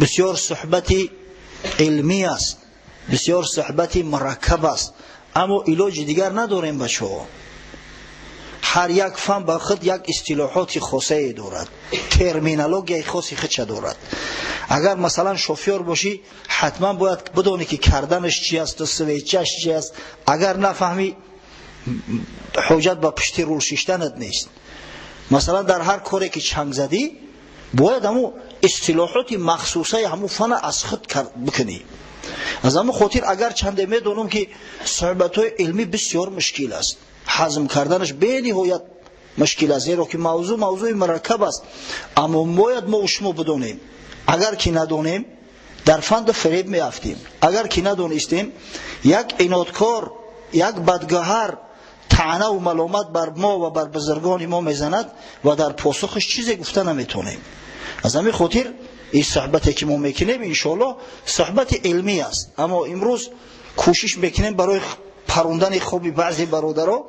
Бисёр суҳбати илмӣ аст, бисёр суҳбати мураккаб аст, аммо илоҷи дигар надорем, бачаҳо. Ҳар як фан ба худ як истилоҳоти хосае дорад, терминологияи хоси худша дорад. Агар масалан шофёр бошӣ, ҳатман бояд бидонӣ, ки карданаш чи асту свечаш чи аст. Агар нафаҳмӣ, ҳоҷат ба пушти рул шиштанат нест. Масалан, дар ҳар коре ки чанг задӣ, бояд ҳамун истилоҳоти махсусаи ҳамун фана аз худ бикунӣ. Аз ҳамун хотир, агар чанде медонам, ки суҳбатҳои илмӣ бисёр мушкил аст, ҳазм карданаш бениҳоят мушкил аст, зеро ки мавзӯъ мавзӯи мураккаб аст, аммо бояд мо шумо бидонем. Агар ки надонем, дар фанду фиреб меафтем. Агар ки надонистем, як инодкор, як бадгаҳар таънаву маломат бар мо ва бар бузургони мо мезанад ва дар посухаш чизе гуфта наметонем. Аз ҳамин хотир ин суҳбате ки мо мекунем, иншоаллоҳ, суҳбати илмӣ аст, аммо имрӯз кӯшиш мекунем барои парондани хоби баъзе бародаро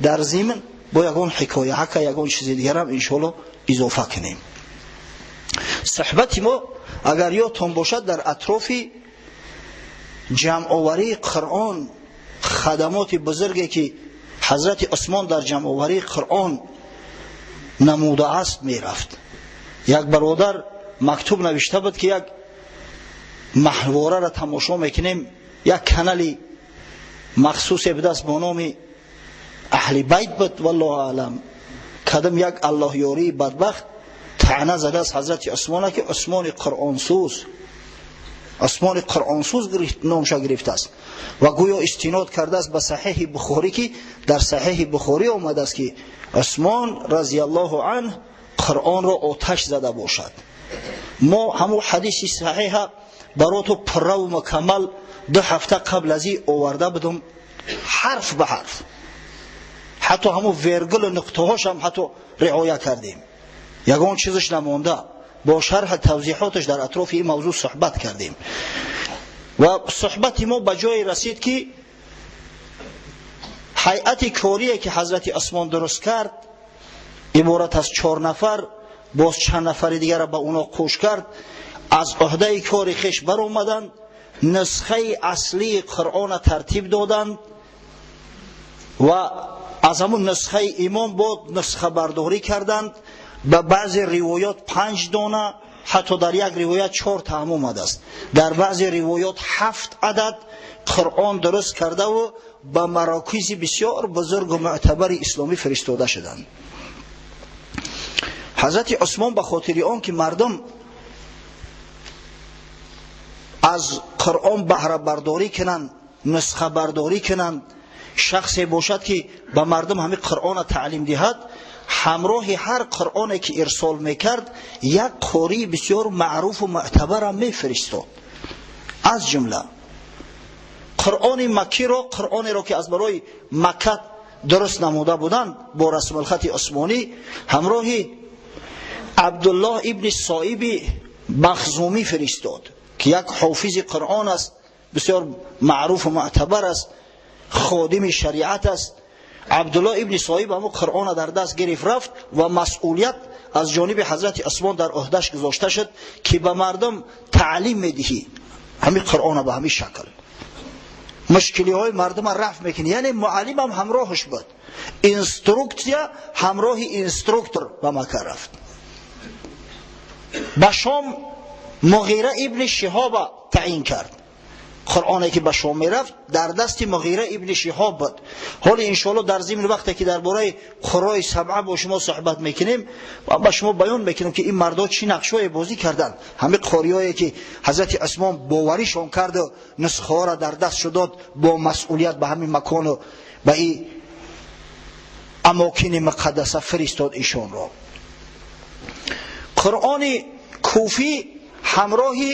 дар зимн бо ягон ҳикоя ҳака, ягон чизи дигарам иншоаллоҳ изофа кунем. Суҳбати мо, агар ёдтон бошад, дар атрофи ҷамъоварии Қуръон, хадамоти бузурге ки ҳазрати Усмон дар ҷамъоварии Қуръон намудааст, мерафт. Як бародар мактуб навишта буд, ки як маҳвораро тамошо мекунем, як канали махсусе будааст бо номи Аҳли Байт буд, валлоҳу аълам. Кадам як аллоҳёрии бадбахт таъна задааст ҳазрати Усмона, ки Усмони қуръонсӯз, Усмони қуръонсӯз номша гирифтааст ва гӯё истинод кардааст ба Саҳеҳи Бухорӣ, ки дар Саҳеҳи Бухорӣ омадааст, ки Усмон разияллоҳу анҳ Қуръонро оташ зада бошад. Мо ҳамун ҳадиси саҳеҳа барото пурраву мукаммал 2 ҳафта қабл аз ин оварда будум, ҳарф ба ҳарф, ҳатто ҳамун вергулу нуқтаҳошам ҳатто риоя кардем, ягон чизаш намонда, бо шарҳи тавзеҳоташ дар атрофи ин мавзӯъ суҳбат кардем. Ва суҳбати мо ба ҷое расид, ки ҳайати корие ки ҳазрати Усмон дуруст кард, иборат аз чор нафар, боз чанд нафари дигара ба оно қӯш кард, аз ӯҳдаи кори хеш баромаданд, нусхаи аслии Қуръона тартиб доданд ва аз ҳамун нусхаи имом бод нусхабардорӣ карданд. Ба баъзе ривоят панҷ дона, ҳатто дар як ривоят чор таам омадааст, дар баъзе ривоят ҳафт адад Қуръон дуруст кардаву ба марокизи бисёр бузургу мӯътабари исломӣ фиристода шуданд. Ҳазрати Усмон ба хотири он ки мардум аз Қуръон баҳрабардорӣ кунанд, нусхабардорӣ кунанд, шахсе бошад, ки ба мардум ҳамин Қуръона таълим диҳад, ҳамроҳи ҳар қуръоне ки ирсол мекард, як қории бисёр маъруфу мӯътабарам мефиристод. Аз ҷумла қуръони маккиро, қуръонеро ки аз барои Макка дуруст намуда буданд бо расмулхати усмонӣ, ҳамроҳи Абдуллоҳ ибни Соиби Махзумӣ фиристод, ки як ҳофизи Қуръон аст, бисёр маъруфу мӯътабар аст, ходими шариат аст. Абдуллоҳ ибни Соиб ҳамун Қуръона дар даст гирифт, рафт ва масъулият аз ҷониби ҳазрати Усмон дар ӯҳдаш гузошта шуд, ки ба мардум таълим медиҳӣ ҳамин Қуръона, ба ҳамин шакл мушкилиҳои мардума рафъ мекунӣ. Яъне муаллимам ҳамроҳаш буд, инструкция ҳамроҳи инструктор ба Макка рафт. Ба Шом Муғира ибни Шиҳоба таъин кард. Қуръоне ки ба Шом мерафт, дар дасти Муғира ибни Шиҳоб буд. Ҳоли иншоалло дар зимни вақте ки дар бораи қуррои сабъа бо шумо суҳбат мекунем, ба шумо баён мекунем, ки ин мардо чӣ нақшҳое бозӣ карданд, ҳамин қориҳое ки ҳазрати Усмон боваришон карду нусхаҳоро дар даст шудод, бо масъулият ба ҳамин макону ба ин амокини муқаддаса фиристод ишонро. Қуръони Куфӣ ҳамроҳи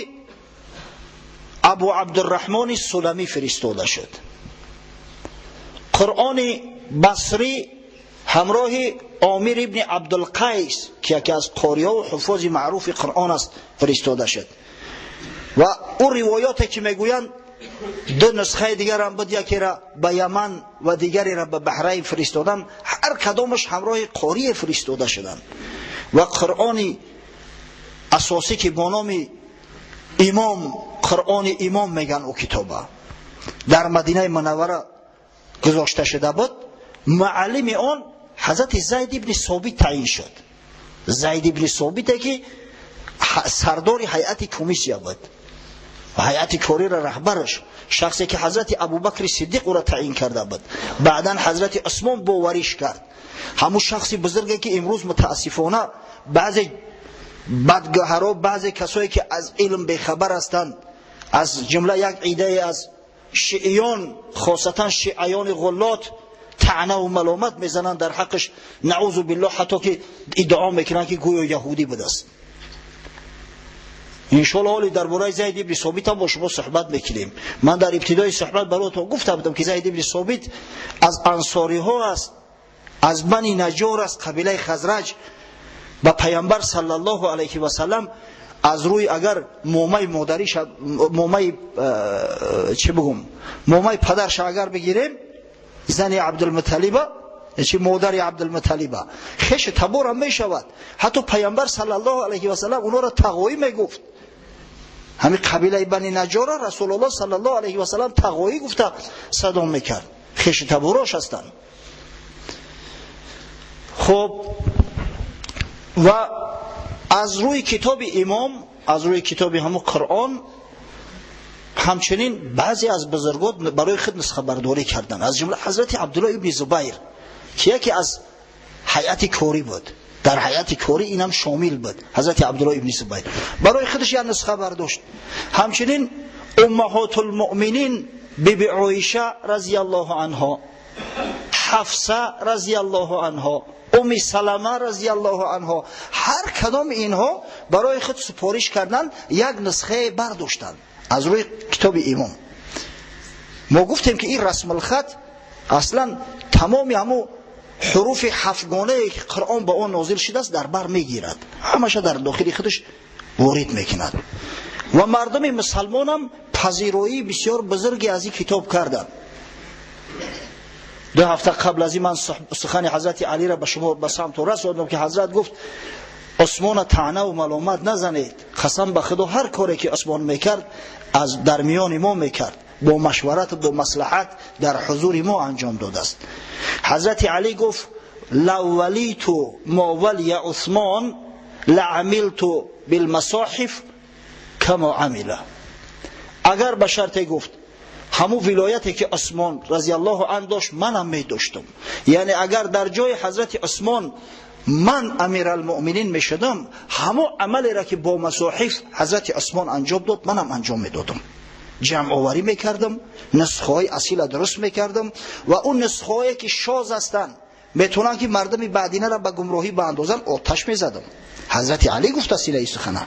Абу Абдурраҳмони Суламӣ фиристода шуд. Қуръони Басрӣ ҳамроҳи Омир ибни Абдулқайс, ки яке аз қориҳову ҳуффози маъруфи Қуръон аст, фиристода шуд. Ва ӯ ривоёте ки мегӯянд, ду нусхаи дигарам буд, якеро ба Яман ва дигареро ба Баҳрайн фиристоданд, ҳар кадомаш ҳамроҳи қорие фиристода шуданд. Ва Қуръони асосӣ, ки бо номи Имом, Қуръони имом меган ӯ китоба дар Мадинаи Мунаввара гузошта шуда буд. Муаллими он ҳазрати Зайд ибни Собит таъин шуд. Зайд ибни Собите ки сардори ҳайати комиссия буд, ҳайати кориро раҳбараш, шахсе ки ҳазрати Абубакри Сиддиқ ӯро таъин карда буд, баъдан ҳазрати Усмон бовариш кард. Ҳамун шахси бузурге ки имрӯз мутаассифона баъзе бадгаҳаро, баъзе касое ки аз илм бехабар ҳастанд, аз ҷумла як идае аз шииён, хосатан шиаёни ғуллот, таънаву маломат мезананд дар ҳаққаш, наъузу биллоҳ, ҳатто ки иддао мекунанд ки гӯё яҳудӣ будааст. Иншоалло ҳоли дар бораи Зайд ибни Собит ҳам бо шумо суҳбат мекунем. Ман дар ибтидои суҳбат бароятон гуфта будам ки Зайд ибни Собит аз ансориҳо аст, аз Бани Наҷор аст, қабилаи Хазраҷ. Ба Паямбар саллаллоҳу алайҳи васаллам аз рӯи агар момаи модариша, момаи чӣ бигум, момаи падарша агар бигирем, зани Абдулмуталиба, чи модари Абдулмуталиба, хеши таборам мешавад. Ҳатто Паямбар саллаллоҳу алайҳи васаллам онҳоро тағоӣ мегуфт. Ҳамин қабилаи Бани Наҷора Расулуллоҳ саллаллоҳу алайҳи васаллам тағоӣ гуфта садо мекард, хеши таборош ҳастанд. Хуб, ва аз рӯи китоби имом, аз рӯи китоби ҳамун Қуръон, ҳамчунин баъзе аз бузургон барои худ нусхабардорӣ карданд, аз ҷумла ҳазрати Абдуллоҳ ибни Зубайр, ки яке аз ҳайати корӣ буд. Дар ҳайати корӣ инам шомил буд. Ҳазрати Абдуллоҳ ибни Зубайр барои худаш як нусха бардошт. Ҳамчунин Уммаҳотулмуъминин биби Оиша разияллоҳу анҳо, Ҳафса разияллоҳу анҳо, Уми Салама разияллоҳу анҳо, ҳар кадоми инҳо барои худ супориш карданд, як нусхае бардоштанд аз рӯи китоби имом. Мо гуфтем ки ин расмулхат аслан тамоми ҳамун ҳуруфи ҳафтгонае ки Қуръон ба он нозил шудааст дар бар мегирад, ҳамаша дар дохили худаш ворид мекунад. Ва мардуми мусалмонам пазироии бисёр бузурге аз ин китоб карданд. 2 ҳафта қабл аз ин ман сухани ҳазрати Алиро ба шумо ба самту расондам ки ҳазрат гуфт: Усмона таънаву маломат назанед, қасам ба Худо, ҳар коре ки Усмон мекард, аз дар миёни мо мекард, бо машварат, бо маслиҳат, дар ҳузури мо анҷом додааст. Ҳазрати Алӣ гуфт: лав валиту мо валия Усмон лаамилту билмасоҳиф камо амила. Агар ба шарте, гуфт, ҳамун вилояте ки Усмон разияллоҳу ан дошт, манам медоштам, яъне агар дар ҷои ҳазрати Усмон ман амиралмуъминин мешудам, ҳамон амалеро ки бо масоҳиф ҳазрати Усмон анҷом дод, манам анҷом медодам. Ҷамъоварӣ мекардам, нусхаҳои асила дуруст мекардам ва он нусхаҳое ки шоз ҳастанд, метавонанд ки мардуми баъдинаро ба гумроҳӣ баандозанд, оташ мезадам. Ҳазрати Алӣ гуфта силаи сухана.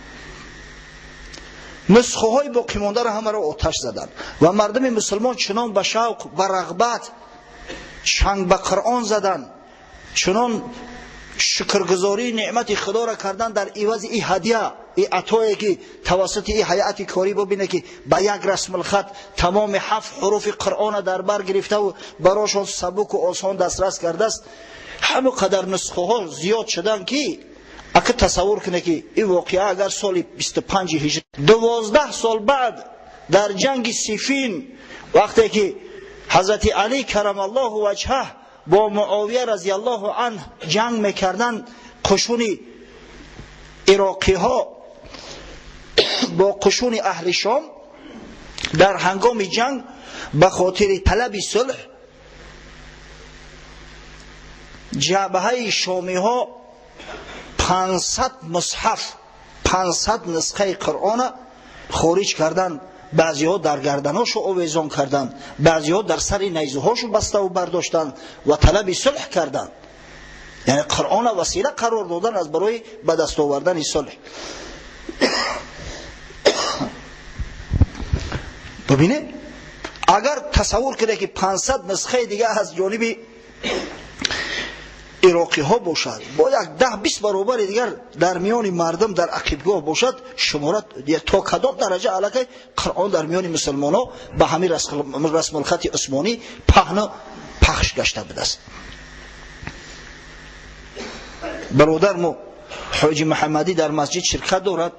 Нусхаҳои боқимондаро ҳамаро оташ заданд ва мардуми мусулмон чунон ба шавқ ва рағбат чанг ба Қуръон заданд, чунон шукргузории неъмати Худоро кардан дар ивази и ҳадя, и атое ки тавассути и ҳайати корӣ, бубине ки ба як расмулхат тамоми 7 ҳуруфи Қуръона дар бар гирифтаву барошон сабуку осон дастрас кардааст. Ҳамон қадар нусхаҳо зиёд шуданд ки ака тасаввур куне ки ин воқеа агар соли 25 ҳиҷр, 12 сол баъд, дар ҷанги Сифин, вақте ки ҳазрати Алӣ карамаллоҳу ваҷҳаҳ бо Муовия разияллоҳу анҳ ҷанг мекарданд, қушуни ироқиҳо бо қушуни аҳли Шом, дар ҳангоми ҷанг ба хотири талаби сулҳ ҷабҳаи шомиҳо 500 мусҳаф, 500 нусхаи Қуръона хориҷ карданд. Баъзеҳо дар гарданҳошу овезон карданд, баъзеҳо дар сари найзуҳошу баставу бардоштанд ва талаби сулҳ карданд, яъне Қуръона васила қарор додан аз барои ба даст овардани сулҳ. Бубинед, агар тасаввур кунед ки 500 нусхаи дига аз ҷониби ироқиҳо бошад, бо як 10-20 баробари дигар дар миёни мардум дар ақибгоҳ бошад, шумора то кадом дараҷа аллакай Қуръон дар миёни мусулмонҳо ба ҳамин расмулхати усмонӣ паҳну пахш гашта будааст. Бародар мо Ҳоҷи Муҳаммадӣ дар масҷид ширкат дорад.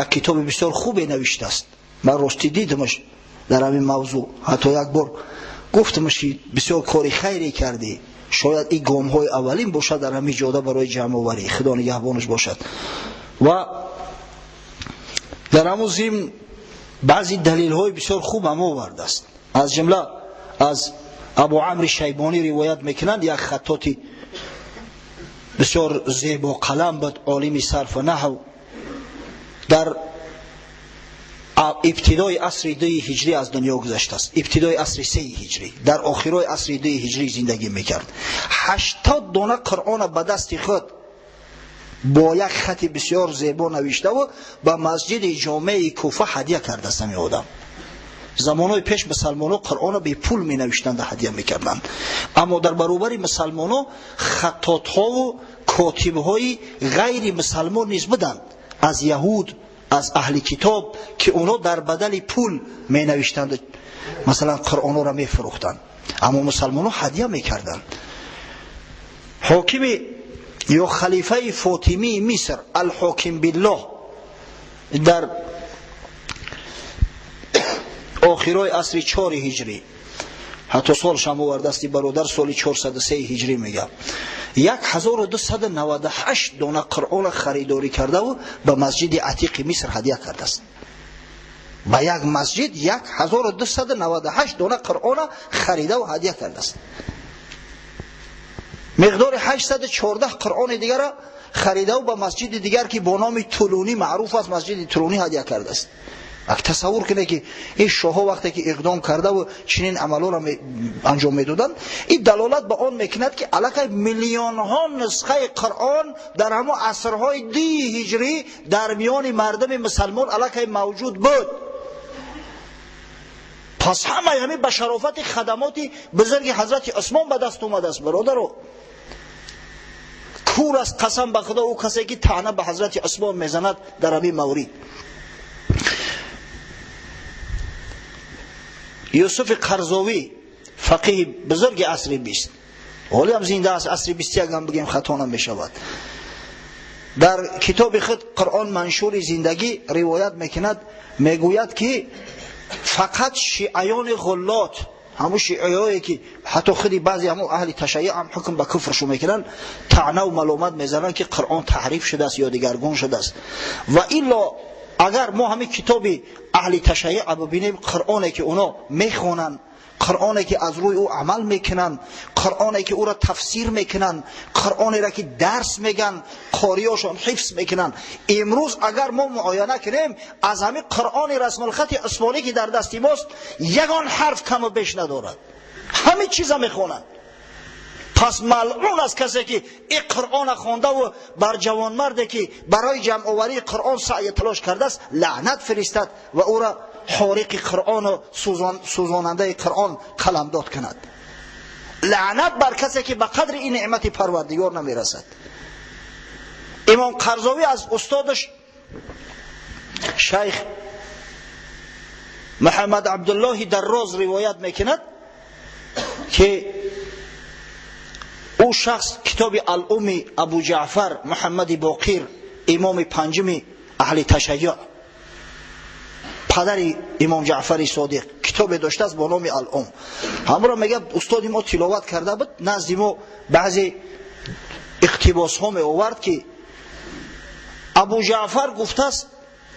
Як китоби бисёр хубе навиштааст. Ман ростӣ дидамаш дар ҳамин мавзӯъ, ҳатто як бор гуфтамаш, ки бисёр кори хайре кардӣ, шояд ин гомҳои аввалин бошад дар ҳамин ҷода барои ҷамъоварӣ. Худо нигаҳбонаш бошад. Ва дар ҳамун зимн баъзе далелҳои бисёр хуб ҳам овардааст. Аз ҷумла аз Абу Амри Шайбонӣ ривоят мекунанд, як хаттоти бисёр зебо қалам буд, олими сарфу наҳв, дар ибтидои асри дуи ҳиҷрӣ аз дунё гузаштааст. Ибтидои асри сеи ҳиҷрӣ, дар охирои асри дуи ҳиҷрӣ зиндагӣ мекард. 80 дона Қуръона ба дасти худ бо як хати бисёр зебо навиштаву ба масҷиди ҷомеи Куфа ҳадя кардааст. Ҳамин одам замонҳои пеш мусалмонҳо Қуръонро бепул менавиштанд, ҳадя мекарданд, аммо дар баробари мусалмонҳо хаттотҳову котибҳои ғайри мусалмон низ буданд, аз яҳуд, аз аҳли китоб, ки онҳо дар бадали пул менавиштанд, масалан Қуръонҳоро мефурӯхтанд, аммо мусалмонҳо ҳадя мекарданд. Ҳокими ё халифаи Фотимии Миср Алҳоким Биллоҳ дар охирои асри 4 ҳиҷрӣ, ҳатто солшам овардасти бародар, соли 403 ҳиҷрӣ мегӯяд, 1298 дона Қуръонро харидорӣ кардаву ба масҷиди Атиқи Миср ҳадя кардааст. Ба як масҷид 1298 дона Қуръонро харидаву ҳадя кардааст. Миқдори 814 Қуръони дигарро харидаву ба масҷиди дигар, ки бо номи Тулунӣ маъруф аст, масҷиди Тулунӣ ҳадя кардааст. Ак тасаввур кунед, ки ин шоҳҳо вақте ки иқдом кардаву чунин амалҳоро анҷом медоданд, ин далолат ба он мекунад, ки аллакай миллионҳо нусхаи Қуръон дар ҳамон асрҳои дуи ҳиҷрӣ дар миёни мардуми мусалмон аллакай мавҷуд буд. Пас ҳамаи ҳамин ба шарофати хадамоти бузурги ҳазрати Усмон ба даст омадааст. Бародаро, кур аст, қасам ба Худо, ӯ касе ки таъна ба ҳазрати Усмон мезанад дар ҳамин маврид. Юсуфи Қарзовӣ, фақиҳи бузурги асри 20, ҳоле ҳам зинда аст, асри 21 ҳам бигем хато намешавад, дар китоби худ «Қуръон маншури зиндагӣ» ривоят мекунад, мегӯяд, ки фақат шиаёни ғуллот, ҳамун шиаёе ки ҳатто худи баъзе ҳамун аҳли ташайюъ ҳам ҳукм ба куфршо мекунанд, таънаву маломат мезананд, ки Қуръон таҳриф шудааст ё дигаргун шудааст. Ва илло агар мо ҳамин китоби аҳли ташайюъ бибинем, Қуръоне ки оно мехонанд, Қуръоне ки аз рӯи ӯ амал мекунанд, Қуръоне ки ӯро тафсир мекунанд, Қуръонеро ки дарс мегӯянд, қориёшон ҳифз мекунанд, имрӯз агар мо муояна кунем, аз ҳамин Қуръони расмулхати усмонӣ, ки дар дасти мост, ягон ҳарф каму беш надорад, ҳамин чиза мехонанд. Пас малъун аст касе ки ин Қуръона хондаву бар ҷавонмарде, ки барои ҷамъоварии Қуръон саъю талош кардааст, лаънат фиристад ва ӯро ҳориқи Қуръону сӯзонандаи Қуръон қаламдод кунад. Лаънат бар касе ки ба қадри ин неъмати Парвардигор намерасад. Имом Қарзовӣ аз устодаш шайх Муҳаммад Абдуллоҳи Дарроз ривоят мекунад, ки ӯ шахс китоби Алуми Абу Ҷаъфар Муҳаммади Боқир, имоми панҷуми аҳли ташайюъ, падари имом Ҷаъфари Содиқ, китобе доштааст бо номи Алум. Ҳамонро мегӯяд, устоди мо тиловат карда буд, назди мо баъзе иқтибосҳо меовард, ки Абу Ҷаъфар гуфтааст: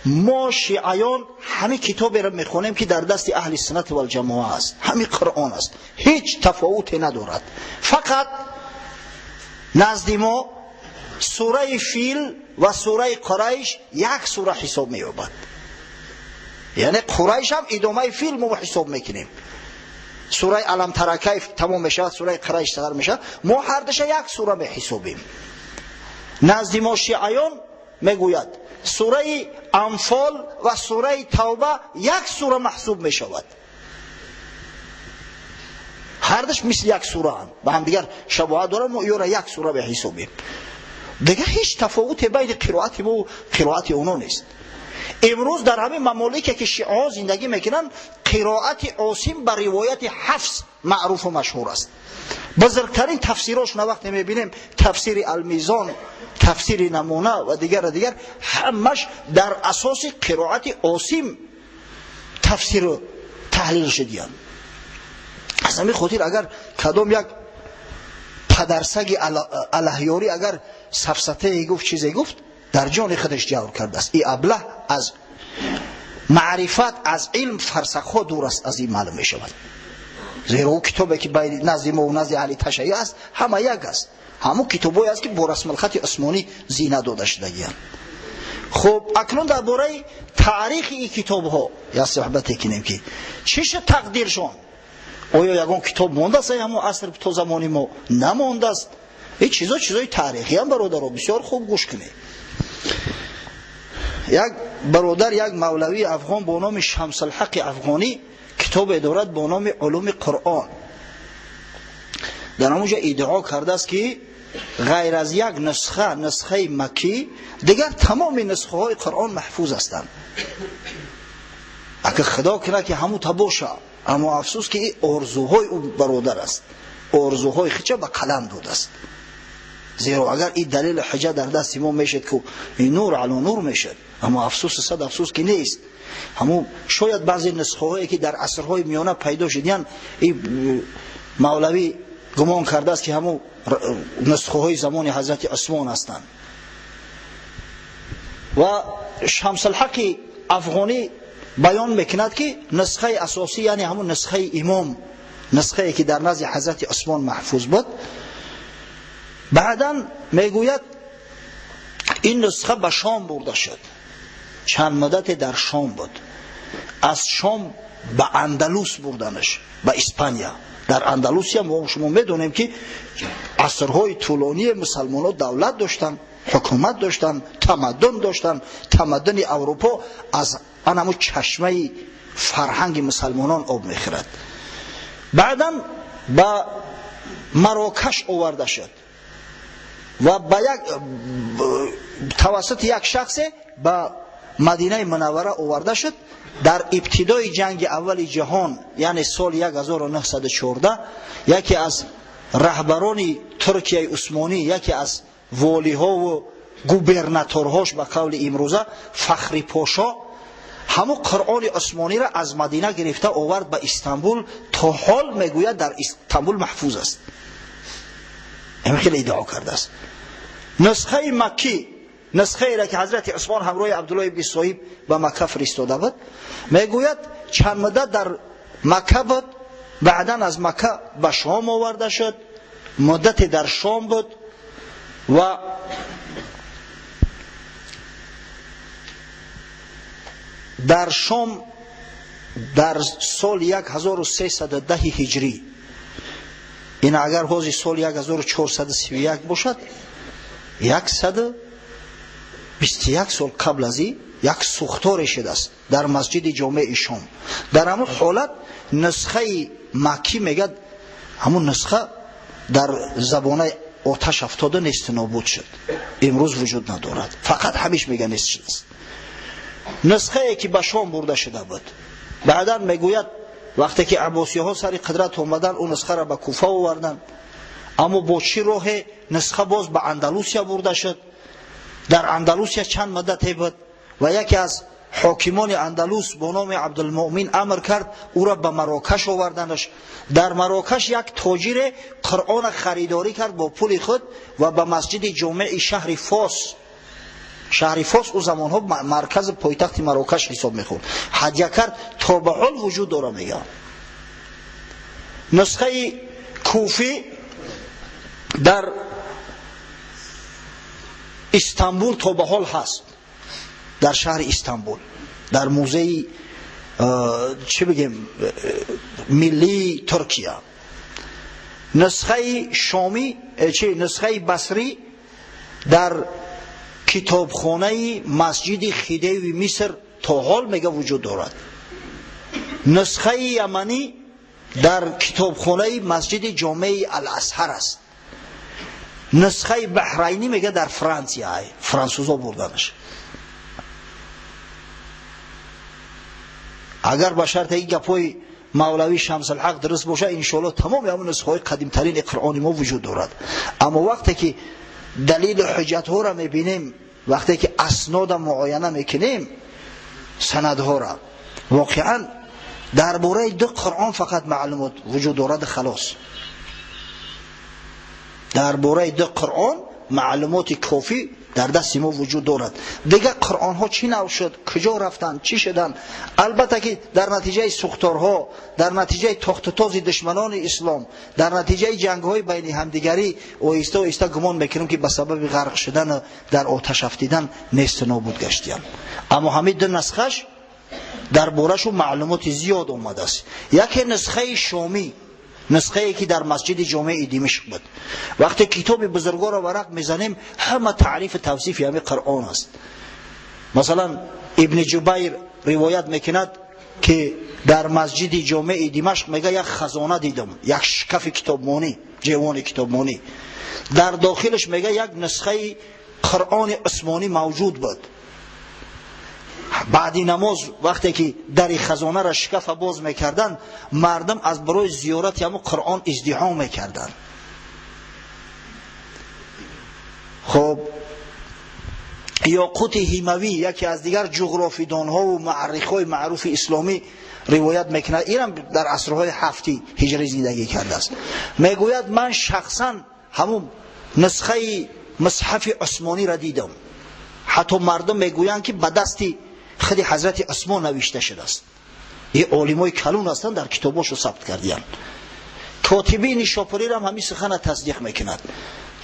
мо шиаён ҳамин китоберо мехонем, ки дар дасти аҳли суннат валҷамоа аст, ҳамин Қуръон аст, ҳеҷ тафовуте надорад, фақат назди мо сураи Фил ва сураи Қурайш як сура ҳисоб меёбад, яъне Қурайш ҳам идомаи Фил мо ҳисоб мекунем. Сураи Алам тара кайф тамом мешавад, сураи Қурайш сар мешавад, мо ҳардуша як сура меҳисобем. Назди мо шиаён, мегӯяд, сураи Анфол ва сураи Тавба як сура маҳсуб мешавад, ҳардуш мисли як сураанд, ба ҳамдигар шабоҳат доранд, мо ёра як сура меҳисобем. Дигар ҳеҷ тафовуте байни қироати мо қироати оно нест. Имрӯз дар ҳамин мамолике ки шиаҳо зиндагӣ мекунанд, қироати Осим ба ривояти Ҳафс маъруфу машҳур аст. Бузургтарин тафсирошона вақте мебинем, тафсири Алмизон, тафсири Намуна ва дигар дигар, ҳамаш дар асоси қироати Осим тафсиру таҳлил шудиянд. Аз ҳамин хотир агар кадом як падарсаги алаҳёрӣ агар сафсатае гуфт, чизе гуфт, дар ҷони худаш ҷавр кардааст. И аблаҳ аз маърифат, аз илм фарсахҳо дур аст, аз ин маълум мешавад. Зеро ӯ китобе ки байни назди мо назди аҳли ташайюъ аст, ҳама як аст. Ҳамун китобое аст, ки бо расмулхати усмонӣ зина дода шудагианд. Хуб, акнун дар бораи таърихи ин китобҳо як суҳбате кунем, ки чӣ шуд тақдиршон. Оё ягон китоб мондааст ай ҳамон аср то замони мо? Намондааст. Ин чизо чизои таърихиам, бародаро, бисёр хуб гӯш кунед. Як бародар, як мавлавии афғон бо номи Шамсулҳақи Афғонӣ китобе дорад бо номи Улуми Қуръон. Дар ҳамонҷо иддао кардааст, ки ғайр аз як нусха, нусхаи маккӣ, дигар тамоми нусхаҳои Қуръон маҳфуз ҳастанд. Агар Худо кунад, ки ҳамута боша, аммо афсӯс, ки ин орзуҳои ӯ бародар аст, орзуҳои хича ба қалам додааст. Зеро агар ин далели ҳуҷҷат дар дасти мо мешед, ку ин нур ало нур мешед, аммо афсӯс, сад афсӯс, ки нест. Ҳамун шояд баъзе нусхаҳое, ки дар асрҳои миёна пайдо шудиянд, ин мавлавӣ гумон кардааст, ки ҳамун нусхаҳои замони ҳазрати Усмон ҳастанд. Ва Шамсулҳақи Афғонӣ баён мекунад, ки нусхаи асосӣ, яъне ҳамун нусхаи имом, нусхае ки дар назди ҳазрати Усмон маҳфуз буд. Баъдан мегӯяд, ин нусха ба Шом бурда шуд, чанд муддате дар Шом буд, аз Шом ба Андалус бурданаш, ба Испания. Дар Андалусия мо шумо медонем, ки асрҳои тӯлонии мусалмонҳо давлат доштанд, ҳукумат доштанд, тамаддун доштанд. Тамаддуни Аврупо аз ан ҳамун чашмаи фарҳанги мусалмонон об мехӯрад. Баъдан ба Марокаш оварда шуд ва ба як тавассути як шахсе ба Мадинаи Мунаввара оварда шуд. Дар ибтидои ҷанги аввали ҷаҳон, яъне соли 1914, яке аз раҳбарони Туркияи Усмонӣ, яке аз волиҳову губернаторҳош, ба қавли имрӯза, Фахри Пошо, ҳамун Қуръони Усмониро аз Мадина гирифта овард ба Истанбул. То ҳол, мегӯяд, дар Истанбул маҳфуз аст. Ҳамин хеле иддао кардааст. Нусхаи маккӣ, нусхаеро, ки ҳазрати Усмон ҳамроҳи Абдулло ибни Соҳиб ба Макка фиристода буд, мегӯяд, чанд муддат дар Макка буд, баъдан аз Макка ба Шом оварда шуд, муддате дар Шом буд ва дар Шом дар соли 1310 ҳиҷрӣ, ин агар ҳозир соли 1431 бошад, 121 сол қабл аз ин, як сӯхторе шудааст дар масҷиди ҷомеи Шом. Дар ҳамун ҳолат нусхаи маккӣ, мегӯяд, ҳамун нусха дар забонаи оташ афтода несту нобуд шуд, имрӯз вуҷуд надорад. Фақат ҳамиш, мега, нест шудааст нусхае, ки ба Шом бурда шуда буд. Баъдан, мегӯяд, вақте ки аббосиҳо сари қудрат омаданд, ӯ нусхаро ба Куфа оварданд. Аммо бо чӣ роҳе нусха боз ба Андалусия бурда шуд. Дар Андалусия чанд муддате буд ва яке аз ҳокимони Андалус бо номи Абдулмуъмин амр кард ӯро ба Марокаш оварданаш. Дар Марокаш як тоҷире Қуръона харидорӣ кард бо пули худ ва ба масҷиди ҷомеи шаҳри Фос, шаҳри Фос ӯ замонҳо маркази пойтахти Марокаш ҳисоб мехӯрд, ҳадя кард. То ба ҳол вуҷуд дора, мегӯям. Нусхаи куфӣ дар Истанбул то ба ҳол ҳаст, дар шаҳри Истанбул, дар музеи, чӣ бигем, миллии Туркия. Нусхаи шомӣ, чи, нусхаи басрӣ дар китобхонаи масҷиди Хидеви Миср то ҳол, мега, вуҷуд дорад. Нусхаи яманӣ дар китобхонаи масҷиди ҷомеи Алазҳар аст. Нусхаи баҳрайнӣ, мега, дар Франсия, франсузо бурданаш. Агар ба шарте ин гапҳои Мавлавӣ Шамсулҳақ дуруст бошад, иншоаллоҳ тамоми ҳамон нусхаҳои қадимтарини Қуръони мо вуҷуд дорад. Аммо вақте ки далилу ҳуҷҷатҳоро мебинем, вақте ки аснода муояна мекунем, санадҳоро, воқеан дар бораи ду Қуръон фақат маълумот вуҷуд дорад, халос. Дар бораи ду Қуръон маълумоти кофӣ дар дасти мо вуҷуд дорад. Дигар қуръонҳо чӣ нав шуд, куҷо рафтанд, чӣ шуданд? Албатта ки дар натиҷаи сӯхторҳо, дар натиҷаи тохтутози душманони ислом, дар натиҷаи ҷангҳои байни ҳамдигарӣ оҳиста оҳиста гумон мекунем ки ба сабаби ғарқ шудан, дар оташ афтидан несту нобуд гаштиянд. Аммо ҳамин ду нусхаш дар борашу маълумоти зиёд омадааст. Яке нусхаи шомӣ, нусхае ки дар масҷиди ҷомеи Димишқ буд. Вақте китоби бузургоро варақ мезанем, ҳама таърифу тавсифи ҳамин Қуръон аст. Масалан, Ибни Ҷубайр ривоят мекунад ки дар масҷиди ҷомеи Димашқ, мега, як хазона дидам, як шкафи китобмонӣ, ҷевони китобмонӣ. Дар дохилаш, мега, як нусхаи Қуръони усмонӣ мавҷуд буд. Баъди намоз, вақте ки дари хазонаро, шкафа боз мекарданд, мардум аз барои зиёрати ҳамун Қуръон издиҳом мекарданд. Хоб, Ёқути Ҳимавӣ, яке аз дигар ҷуғрофидонҳову муаррихҳои маъруфи исломӣ, ривоят мекунад, инам дар асрҳои ҳафти ҳиҷрӣ зиндагӣ кардааст, мегӯяд: ман шахсан ҳамун нусхаи мусҳафи усмониро дидам. Ҳатто мардум мегӯянд ки ба дасти худи ҳазрати Усмон навишта шудааст. Ин олимои калон ҳастанд, дар китобошо сабт кардиянд. Котиби Нишопурирам ҳамин сухана тасдиқ мекунад,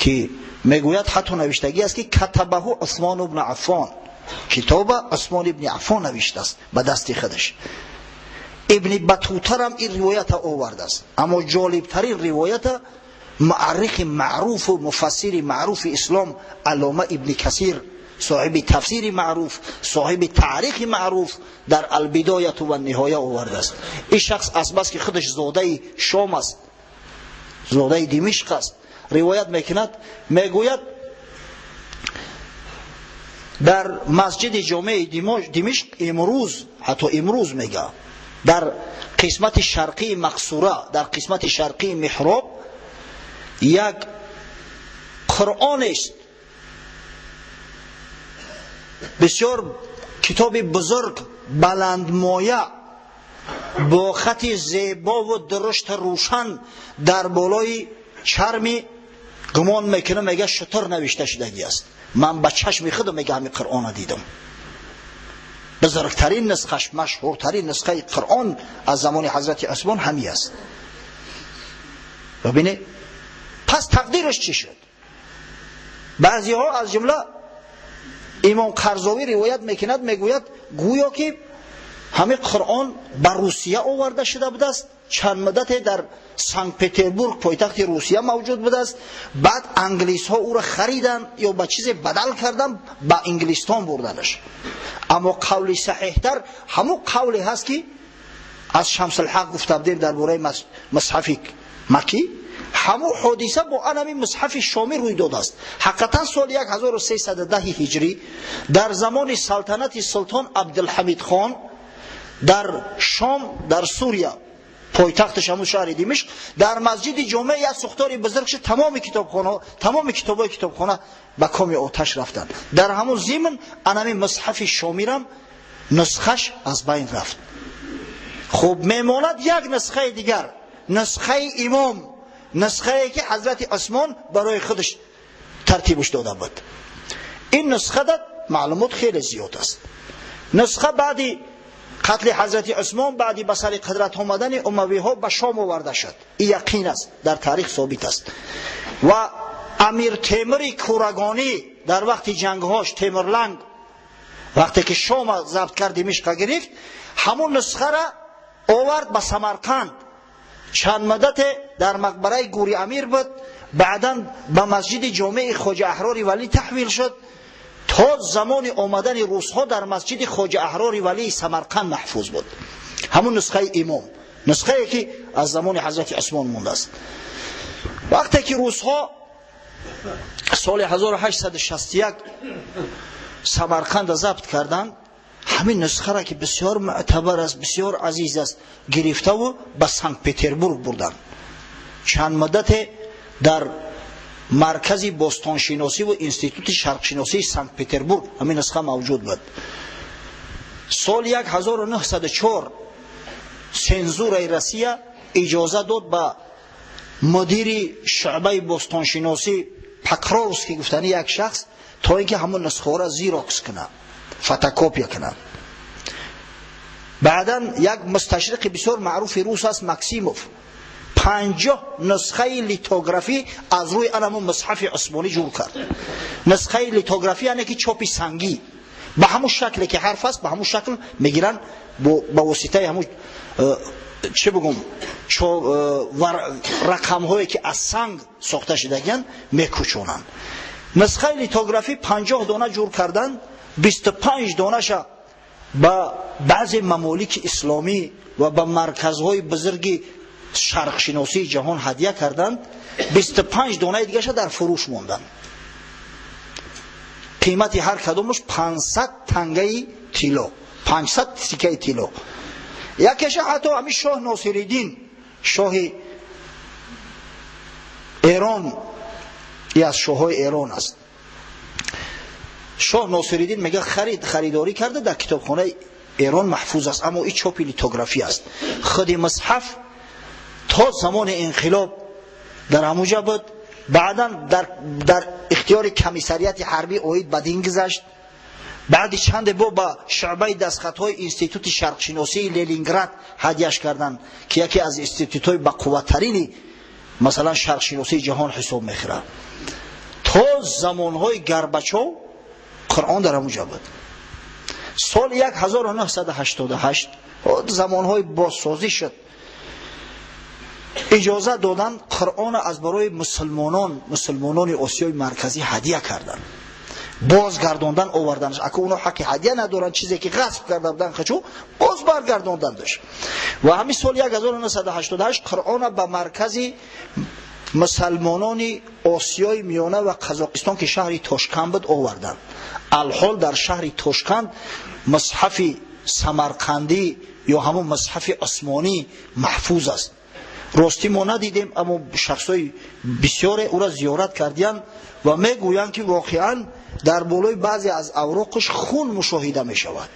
ки мегӯяд, ҳатто навиштагӣ аст ки катабаҳу Усмон ибни Аффон, китоба Усмон ибни Аффон навиштааст ба дасти худаш. Ибни Батутарам ин ривоята овардааст. Аммо ҷолибтарин ривоята муаррихи маъруфу муфассири маъруфи ислом, Аллома Ибни Касир, соҳиби тафсири маъруф, соҳиби таърихи маъруф, дар Албидояту ва Ниҳоя овардааст. Ин шахс азбаски худаш зодаи Шом аст, зодаи Димишқ аст, ривоят мекунад, мегӯяд, дар масҷиди ҷомеи Димишқ имрӯз, ҳатто имрӯз, мега, дар қисмати шарқии мақсура, дар қисмати шарқии меҳроб як Қуръонест, бисёр китоби бузург, баландмоя, бо хати зебову дурушту рӯшан, дар болои чарми, гумон мекунам, мега, шутур навишта шудагӣ аст. Ман ба чашми худам, мега, ҳамин Қуръона дидам. Бузургтарин нусхаш, машҳуртарин нусхаи Қуръон аз замони ҳазрати Усмон ҳамин аст. Бибинед, пас тақдираш чӣ шуд? Баъзеҳо, аз ҷумла имом Қарзовӣ, ривоят мекунад, мегӯяд, гӯё ки ҳамин Қуръон ба Русия оварда шуда будааст, чанд муддате дар Санкт Петербург, пойтахти Русия, мавҷуд будааст. Баъд англисҳо ӯро хариданд ё ба чизе бадал карданд, ба Инглистон бурданаш. Аммо қавли саҳеҳтар ҳамун қавле ҳаст ки аз Шамсулҳақ гуфта будем дар бораи мусҳафи макӣ. Ҳамун ҳодиса бо анами мусҳафи шомӣ рӯй додааст. Ҳақиқатан, соли 1310 ҳиҷрӣ, дар замони салтанати султон Абдулҳамидхон, дар Шом, дар Сурия, пойтахташ ҳамун шаҳри Димишқ, дар масҷиди ҷомеа як сӯхтори бузург шуд. Тамоми китобхона, тамоми китобҳои китобхона ба коми оташ рафтанд. Дар ҳамун зимн анами мусҳафи шомирам нусхаш аз байн рафт. Хуб, мемонад як нусхаи дигар, нусхаи имом, нусхае ки ҳазрати Усмон барои худаш тартибаш дода буд. Ин нусхада маълумот хеле зиёд аст. Нусха баъди қатли ҳазрати Усмон, баъди ба сари қудрат омадани умавиҳо, ба Шом оварда шуд. Ин яқин аст, дар таърих собит аст. Ва Амир Темури Курагонӣ дар вақти ҷангҳош, Темурланг, вақте ки Шома забт кард, Димишқа гирифт, ҳамун нусхара овард ба Самарқанд. Чанд муддате дар мақбараи Гури Амир буд, баъдан ба масҷиди ҷомеи Хоҷа Аҳрори Валӣ таҳвил шуд. То замони омадани русҳо дар масҷиди Хоҷа Аҳрори Валии Самарқанд маҳфуз буд, ҳамун нусхаи имом, нусхае ки аз замони ҳазрати Усмон мондааст. Вақте ки русҳо соли 1861 Самарқанда забт карданд. Ҳамин нусхаро, ки бисёр мӯътабар аст, бисёр азиз аст, гирифтаву ба Санкт-Петербург бурданд. Чанд муддате дар маркази бостоншиносиву институти шарқшиносии Санкт-Петербург ҳамин нусха мавҷуд буд. Соли 1904 сензураи Россия иҷоза дод ба мудири шӯъбаи бостоншиносӣ Покровский гуфтани як шахс, то ин ки ҳамон нусхаҳоро зирокс кунад, фотокопия кунад. Баъдан як мусташриқи бисёр маъруфи рус аст, Максимов, 50 нусхаи литографӣ аз рӯи анамун мусҳафи усмонӣ ҷур кард. Нусхаи литографӣ, яъне ки чопи сангӣ, ба ҳамун шакле ки ҳарф аст, ба ҳамун шакл мегиранд, ба воситаи ҳамун чӣ бигум, рақамҳое ки аз санг сохта шудагиянд, мекӯчонанд. Нусхаи литографӣ 50 дона ҷур карданд, 25 донаша ба баъзе мамолики исломӣ ва ба марказҳои бузурги шарқшиносии ҷаҳон ҳадя карданд, 25 донаи дигаша дар фурӯш монданд. Қимати ҳар кадомаш 500 тангаи тилло, 500 сикаи тилло. Якеша ҳатто ҳамин шоҳ Носириддин, шоҳи Эрон, и аз шоҳҳои Эрон аст, шоҳ Носириддин мега, харид, харидорӣ карда, дар китобхонаи Эрон маҳфуз аст, аммо и чопи литографӣ аст. Худи мусҳаф то замони инқилоб дар ҳамуҷа буд. Баъдан дар ихтиёри комиссарияти ҳарбӣ оид ба дин гузашт. Баъди чанде бо ба шӯъбаи дастхатҳои институти шарқшиносии Ленинград ҳадяш карданд, ки яке аз институтҳои бақувваттарини, масалан, шарқшиносии ҷаҳон ҳисоб мехӯрад. То замонҳои Горбачов Қуръон дар ҳамуҷа буд. Соли 1988 замонҳои бозсозӣ шуд, иҷоза доданд, Қуръона аз барои мусулмонон, мусулмонони Осиёи Марказӣ ҳадя карданд, бозгардондан, оварданаш. Ака, оно ҳаққи ҳадя надоранд, чизе ки ғасб карда буданд, хачу боз баргардондандаш. Ва ҳамин соли 1988 Қуръона ба маркази мусалмонони Осиёи Миёна ва Қазоқистон, ки шаҳри Тошканд буд, оварданд. Алҳол дар шаҳри Тошканд мусҳафи самарқандӣ ё ҳамун мусҳафи усмонӣ маҳфуз аст. Ростӣ, мо надидем, аммо шахсҳои бисёре ӯра зиёрат кардиянд ва мегӯянд, ки воқеан дар болои баъзе аз авроқаш хун мушоҳида мешавад.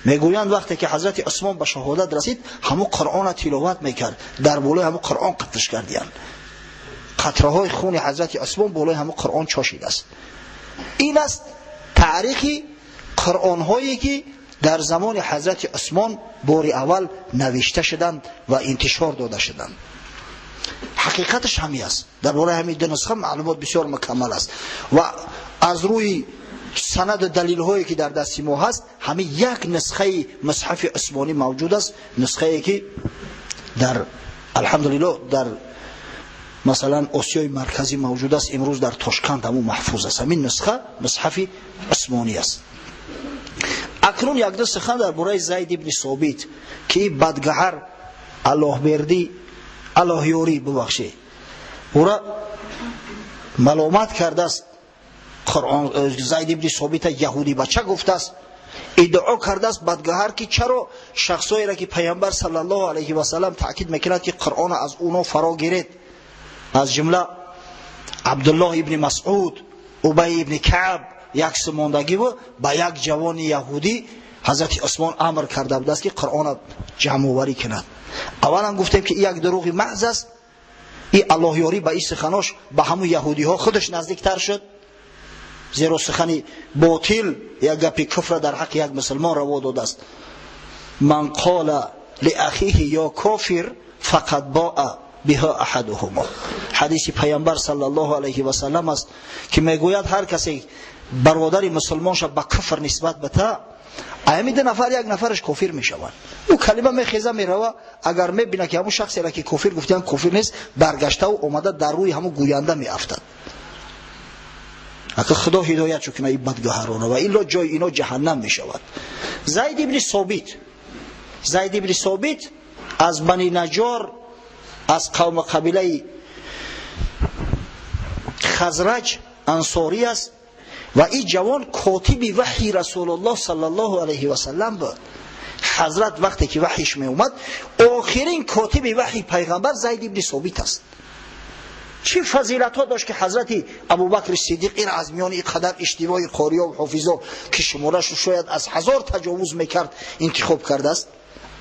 Мегӯянд, вақте ки ҳазрати Усмон ба шаҳодат расид, ҳамун Қуръона тиловат мекард, дар болои ҳамун Қуръон қатлш кардиянд. Қатраҳои хуни ҳазрати Усмон болои ҳамун Қуръон чошидааст. Ин аст таърихи қуръонҳое, ки дар замони ҳазрати Усмон бори аввал навишта шуданд ва интишор дода шуданд. Ҳақиқаташ ҳамин аст. Дар бораи ҳамин ду нусха маълумот бисёр мукаммал аст ва аз рӯи санаду далилҳое, ки дар дасти мо ҳаст, ҳамин як нусхаи мусҳафи усмонӣ мавҷуд аст, нусхае ки дар, алҳамдулилло, дар, масалан, Осиёи Марказӣ мавҷуд аст. Имрӯз дар Тошканд ҳамун маҳфуз аст. Ҳамин нусха мусҳафи усмонӣ аст. Акнун якду сухан дар бораи Зайд ибни Собит, ки бадгаҳар Аллоҳбердӣ, Аллоҳёрӣ, бубахшед, ӯра маломат кардааст. Қуръон Зайд ибни Собита яҳудӣ бача гуфтааст, иддао кардааст бадгаҳар, ки чаро шахсҳоеро, ки Паямбар саллаллоҳу алайҳи васалам таъкид мекунад, ки Қуръона аз уно фаро гиред, аз ҷумла Абдуллоҳ ибни Масъуд, Убай ибни Каъб, як сумондагиву ба як ҷавони яҳудӣ ҳазрати Усмон амр карда будааст, ки Қуръона ҷамъоварӣ кунад. Аввалан гуфтем, ки як дурӯғи маҳз аст. И Аллоҳёрӣ ба ин суханош ба ҳамун яҳудиҳо худаш наздиктар шуд, зеро сухани ботил, як гапи куфра дар ҳаққи як мусулмон раво додааст. من قال لأخيه يا كافر فقد باء بها أحدهما. Ҳадиси Паямбар саллаллоҳу алайҳи васаллам аст, ки мегӯяд: ҳар касе бародари мусулмонша ба куфр нисбат бита, аями ду нафар як нафараш кофир мешавад. Ӯ калима мехеза, мерава, агар мебина, ки ҳамун шахсеро, ки кофир гуфтиян, кофир нест, баргаштаву омада дар рӯи ҳамун гӯянда меафтад. Ака, Худо ҳидоят чу куна и бадгаҳарона, ва илло ҷои ино ҷаҳаннам мешавад. Зайд ибни Собит, Зайд ибни Собит аз Бани Наҷор, аз қавму қабилаи Хазраҷ, ансорӣ аст. Ва ин ҷавон котиби ваҳйи Расулуллоҳ саллаллоҳу алайҳи васаллам буд. Ҳазрат вақте ки ваҳйиш меомад, охирин котиби ваҳйи пайғамбар Зайд ибни Собит аст. Чӣ фазилатҳо дошт, ки ҳазрати Абубакри Сиддиқ ин аз миёни ин қадар иштивои қориё ва ҳофизо, ки шуморашу шояд аз 1000 таҷовуз мекард, интихоб кардааст.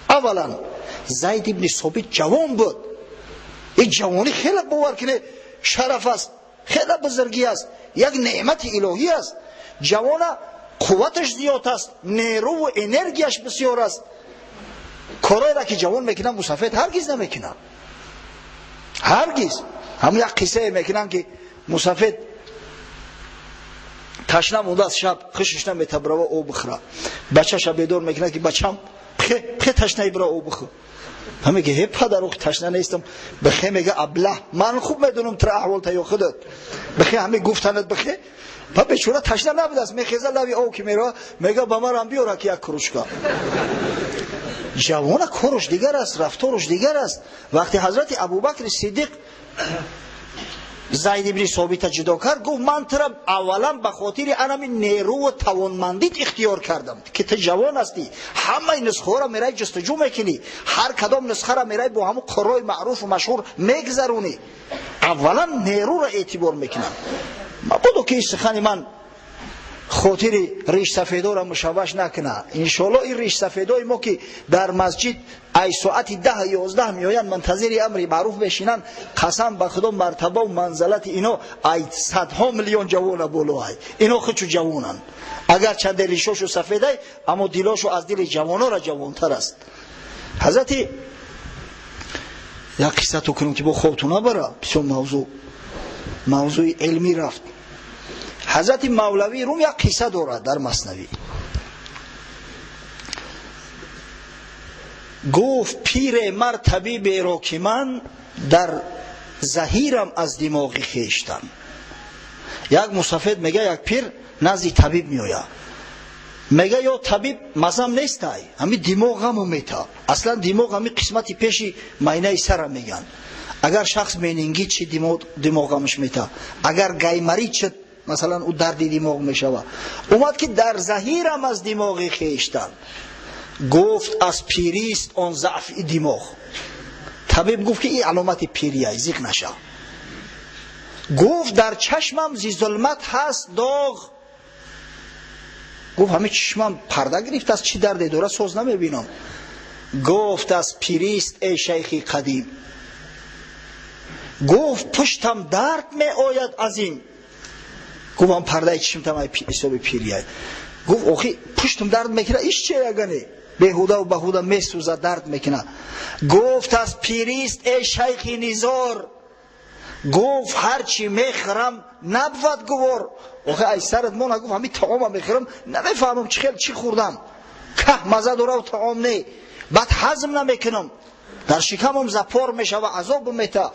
Аввалан, Зайд ибни Собит ҷавон буд. Ин ҷавонӣ хеле, бовар кунед, шараф аст, хеле бузургӣ аст, як неъмати илоҳӣ аст. Ҷавона қувваташ зиёд аст, нерӯву энергияш бисёр аст. Корҳоеро ки ҷавон мекунад, мусафед ҳаргиз намекунад, ҳаргиз. Ҳамн як қиссае мекунанд, ки мусафед ташна мондааст, шаб хушиш наметабрава об бихӯра. Бачаша бедор мекунад, ки бачам, пхе, ташнаи, бира об бихӯр. Ҳаме ки ҳе, падар, ташна нестам. Бихе, мега, аблаҳ, ман хуб медонам тра аҳвол тайё худат. Бихе, ҳаме гуфтанат, бихе. Ба бечора ташна набудааст, мехеза, лави об ки мерава, мега, ба марам биёра ки як кружка. Ҷавона корш дигар аст, рафторш дигар аст. Вақте ҳазрати Абубакри Сиддиқ Зайд ибни Собита ҷудо кард, гуфт: ман тура аввалан ба хотири анами нерӯву тавонмандит ихтиёр кардам, ки ту ҷавон ҳастӣ, ҳамаи нусхаҳоро мерай ҷустуҷӯ мекунӣ, ҳар кадом нусхаро мерай бо ҳамун қуррои маъруфу машҳур мегзаронӣ. Аввалан нерӯро эътибор мекунам. Мабодо ки ин сухани ман хотири ришсафедоро мушавваш накуна. Иншоалло, ин ришсафедои мо, ки дар масҷид ай соати 10-11 меоянд, мунтазири амри маъруф мешинанд, қасам ба Худо, мартабаву манзалати ино ай садҳо миллион ҷавона боло. Ай ино худчу ҷавонанд, агарчанде ришошу сафедай, аммо дилошу аз дили ҷавонора ҷавонтар аст. Ҳазрати як қиссату кунем, ки бо хобту набара, бисёр мавзӯъ мавзӯи илмӣ рафт. Ҳазрати Мавлавии Рум як қисса дорад дар Маснавӣ. Гуфт пире мар табиберо, ки ман дар заҳирам аз димоғи хештан. Як мусафед мега, як пир назди табиб меояд, мега: ё табиб, мазам нестай, ҳами димоғаму мета. Аслан димоғ ҳами қисмати пеши майнаи сара меган. Агар шахс менингит чи, димоғамаш мета, агар гаймарит шуд, масалан, ӯ дарди димоғ мешавад. Омад, ки дар заҳирам аз димоғи хештан. Гуфт: аз пирист он заъфи димоғ. Табиб гуфт, ки ин аломати пирияй, зиқ наша. Гуфт: дар чашмам зи зулмат ҳаст доғ. Гуфт: ҳами чишмам парда гирифтааст, чӣ дарде дорад, соз намебинам. Гуфт: аз пирист, эй шайхи қадим. Гуфт: пуштам дард меояд аз ин. Гуфт: ам пардаи чишмтам ҳисоби пирияй. Гуфт: охи, пуштам дард мекунад, иш че ягане беҳудаву баҳуда месӯзад, дард мекунад. Гуфт: аз пирист, эй шайхи низор. Гуфт: ҳарчи мехӯрам, набвад гувор. Охи, ай сарат мона. Гуфт: ҳами таома мехӯрам, намефаҳмам чӣ хел чӣ хӯрдам, каҳ маза дорав, таом не, баъд ҳазм намекунам, дар шикамам запор мешава, азоб мета.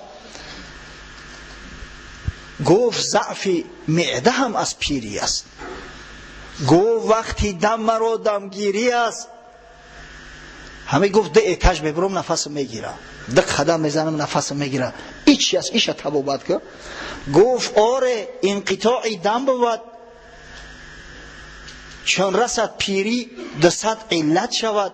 Гуфт: заъфи меъда ҳам аз пирӣ аст. Гуфт: вақти дам маро дамгирӣ аст. Ҳаме гуфт: ду этаж мебурам, нафасам мегира, ду қадам мезанам, нафасам мегира. И чи аст? Иша табобат ка. Гуфт: оре, инқитои дам бувад, чун расад пирӣ, 200 иллат шавад.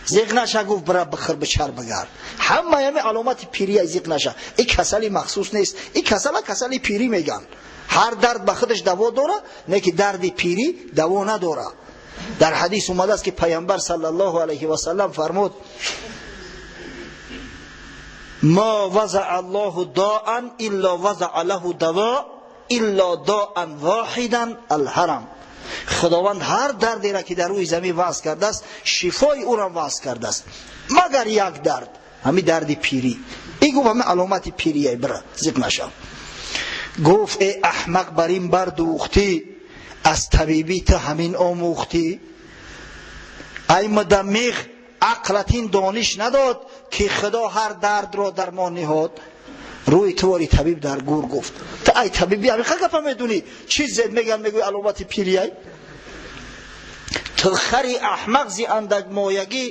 Зиқ наша. Гуфт: бира, бихӯр, бичар, бигард. Ҳамаи ҳами аломати пирия, зиқ наша. И касали махсус нест, и касала касали пирӣ меган. Ҳар дард ба худаш даво дора, не ки дарди пирӣ даво надора. Дар ҳадис омадааст, ки Паямбар саллаллоҳу алайҳи васаллам фармуд: ма вазаа Аллоҳу доан илло вазаа лаҳу даво илло доан воҳидан алҳарам. Худованд ҳар дардеро, ки дар рӯи замин вазъ кардааст, шифои ӯро вазъ кардааст, магар як дард, ҳами дарди пирӣ. И гуфт: ҳами аломати пирия, бира, зиқ нашав. Гуфт: э аҳмақ, бар ин бардӯхтӣ, аз табибӣ ту ҳамин омӯхтӣ. Ай мудаммиғ, ақлат ин дониш надод, ки Худо ҳар дардро дармон ниҳод. Рӯи тувори табиб дар гур. Гуфт: ту ай табиби ҳамиқа гапа медунӣ, чиз зед меган, мегӯи аломати пирияй. Ту хари аҳмақ, зи андакмоягӣ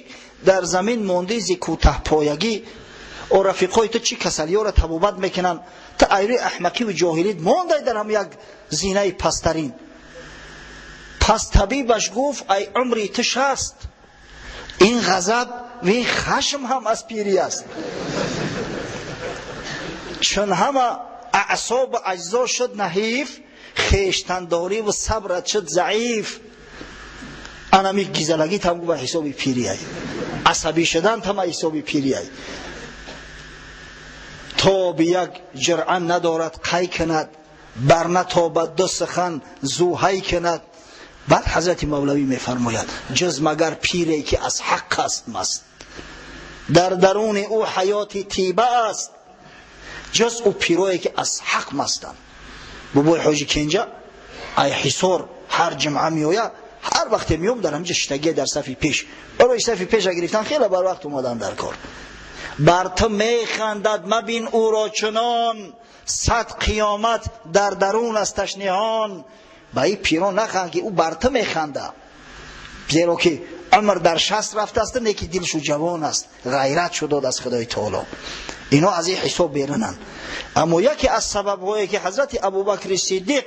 дар замин мондӣ, зи кӯтаҳпоягӣ. О рафиқои ту чӣ касалиёро табобат мекунанд? Ту айрӯи аҳмақиву ҷоҳилит мондай дар ҳам як зинаи пасттарин. Пас табибаш гуфт: ай умри ту 60, ин ғазаб ва ин хашм ҳам аз пирӣ аст. Чун ҳама аъсобу аҷзо шуд наҳиф, хештандорӣ ву сабрат шуд заиф. Анами гизалагӣ там ба ҳисоби пирияй, асабӣ шудан там ҳисоби пирияй. То би як ҷуръа надорад қай кунад, бар натобад ду сухан зуҳай кунад. Баъд ҳазрати Мавлавӣ мефармояд: ҷуз магар пире ки аз ҳақ аст маст, дар даруни ӯ ҳаёти тиба аст. Ҷуз ӯ пирое ки аз ҳақ мастанд. Бобои ҳоҷи Кенҷа ай Ҳисор ҳар ҷумъа меояд, ҳар вақте меом, дар ҳамҷа шитагия дар сафи пеш. Барои сафи пеша гирифтан хеле барвақт омадан дар кор. Бар ту механдад, мабин ӯро чунон, сад қиёмат дар дарун асташ ниҳон. Ба ин пирон наханд, ки ӯ бар ту механда, зеро ки умр дар 60 рафтааст, не ки дилшу ҷавон аст, ғайрат шу дод аз Худои Таоло. Ино аз ин ҳисоб берунанд. Аммо яке аз сабабҳое ки ҳазрати Абубакри Сиддиқ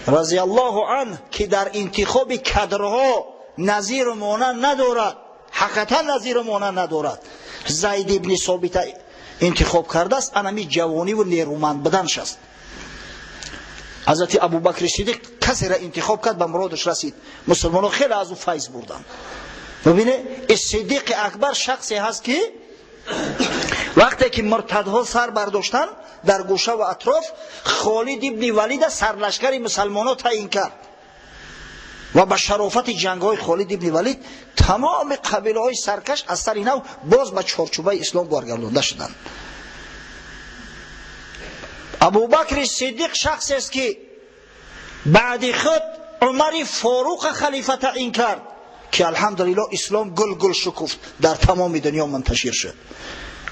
разиаллоҳу анҳ, ки дар интихоби кадрҳо назиру монанд надорад, ҳақиқатан назиру монанд надорад, Зайд ибни Собита интихоб кардааст, анами ҷавониву нерӯманд буданш аст. Ҳазрати Абубакри Сиддиқ касеро интихоб кард, ба муродаш расид. Мусулмонҳо хеле аз ӯ файз бурданд. Бибине, Сиддиқи Акбар шахсе ҳаст, ки вақте ки муртадҳо сар бардоштанд дар гӯшаву атроф, Холид ибни Валида сарлашкари мусалмонҳо таъин кард ва ба шарофати ҷангҳои Холид ибни Валид тамоми қабилаҳои саркаш аз сари нав боз ба чорчӯбаи ислом баргардонда шуданд. Абубакри Сиддиқ шахсест, ки баъди худ Умари Форуқа халифа таъин кард, ки алҳамдулилло ислом гул гул шукуфт, дар тамоми дунё мунташир шуд.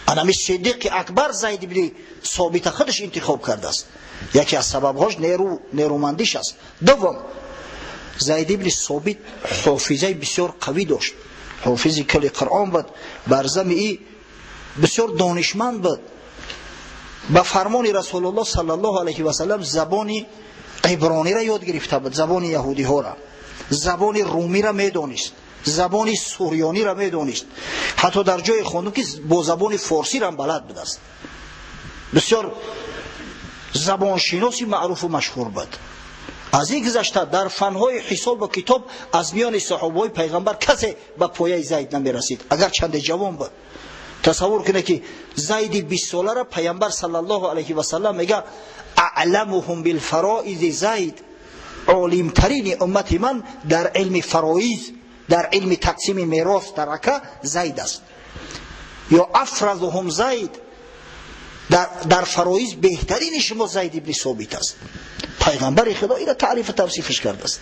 Анами Сиддиқи Акбар Зайд ибни Собита худаш интихоб кардааст. Яке аз сабабҳош нерӯмандиш аст. Дуввум, Зайд ибни Собит ҳофизаи бисёр қавӣ дошт, ҳофизи кали Қуръон буд. Бар зами и бисёр донишманд буд. Ба фармони Расулуллоҳ саллаллоҳу алайҳи васаллам забони иброниро ёд гирифта буд, забони яҳудиҳоро, забони румиро медонист, забони сурёниро медонист. Ҳатто дар ҷое хондум, ки бо забони форсиро балад будааст. Бисёр забоншиноси маъруфу машҳур буд. Аз ин гузашта, дар фанҳои ҳисобу китоб аз миёни саҳобаҳои пайғамбар касе ба пояи Зайд намерасид, агар чанде ҷавон буд. Тасаввур кунед, ки Зайди 20-солара пайғамбар саллаллоҳу алайҳи васаллам мега: аъламуҳум билфароизи Зайд, олимтарини уммати ман дар илми фароиз, дар илми тақсими мерос, тарака Зайд аст. Ё афразуҳум Зайд, дар фароиз беҳтарини шумо Зайд ибни Собит аст. Пайғамбари Худо ира таърифу тавсифаш кардааст.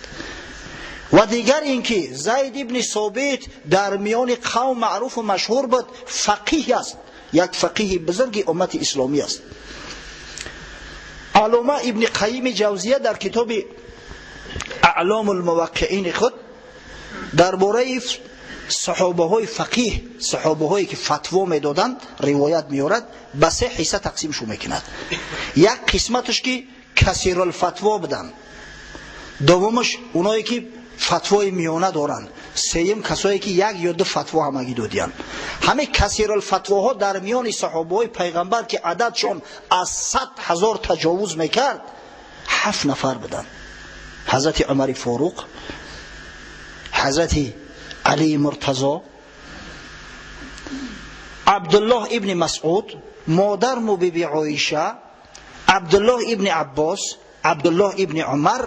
Ва дигар ин ки Зайд ибни Собит дар миёни қавм маъруфу машҳур буд, фақиҳ аст, як фақиҳи бузурги уммати исломӣ аст. Аллома Ибни Қайими Ҷавзия дар китоби Аълому лмуваққиини худ дар бораи саҳобаҳои фақиҳ, саҳобаҳое ки фатво медоданд, ривоят меорад, ба се ҳисса тақсимшу мекунад. Як қисматаш, ки касирулфатво буданд, дуввумаш, оное ки фатвои миёна доранд, сеюм, касое ки як ё ду фатво ҳамагӣ додиянд. Ҳамин касирулфатвоҳо дар миёни саҳобаҳои пайғамбар, ки ададшон аз 100 000 таҷовуз мекард, ҳафт нафар буданд: ҳазрати Умари Форуқ, ҳазрати Алии Муртазо, Абдуллоҳ ибни Масъуд, модарму биби Оиша, Абдуллоҳ ибни Аббос, Абдуллоҳ ибни Умар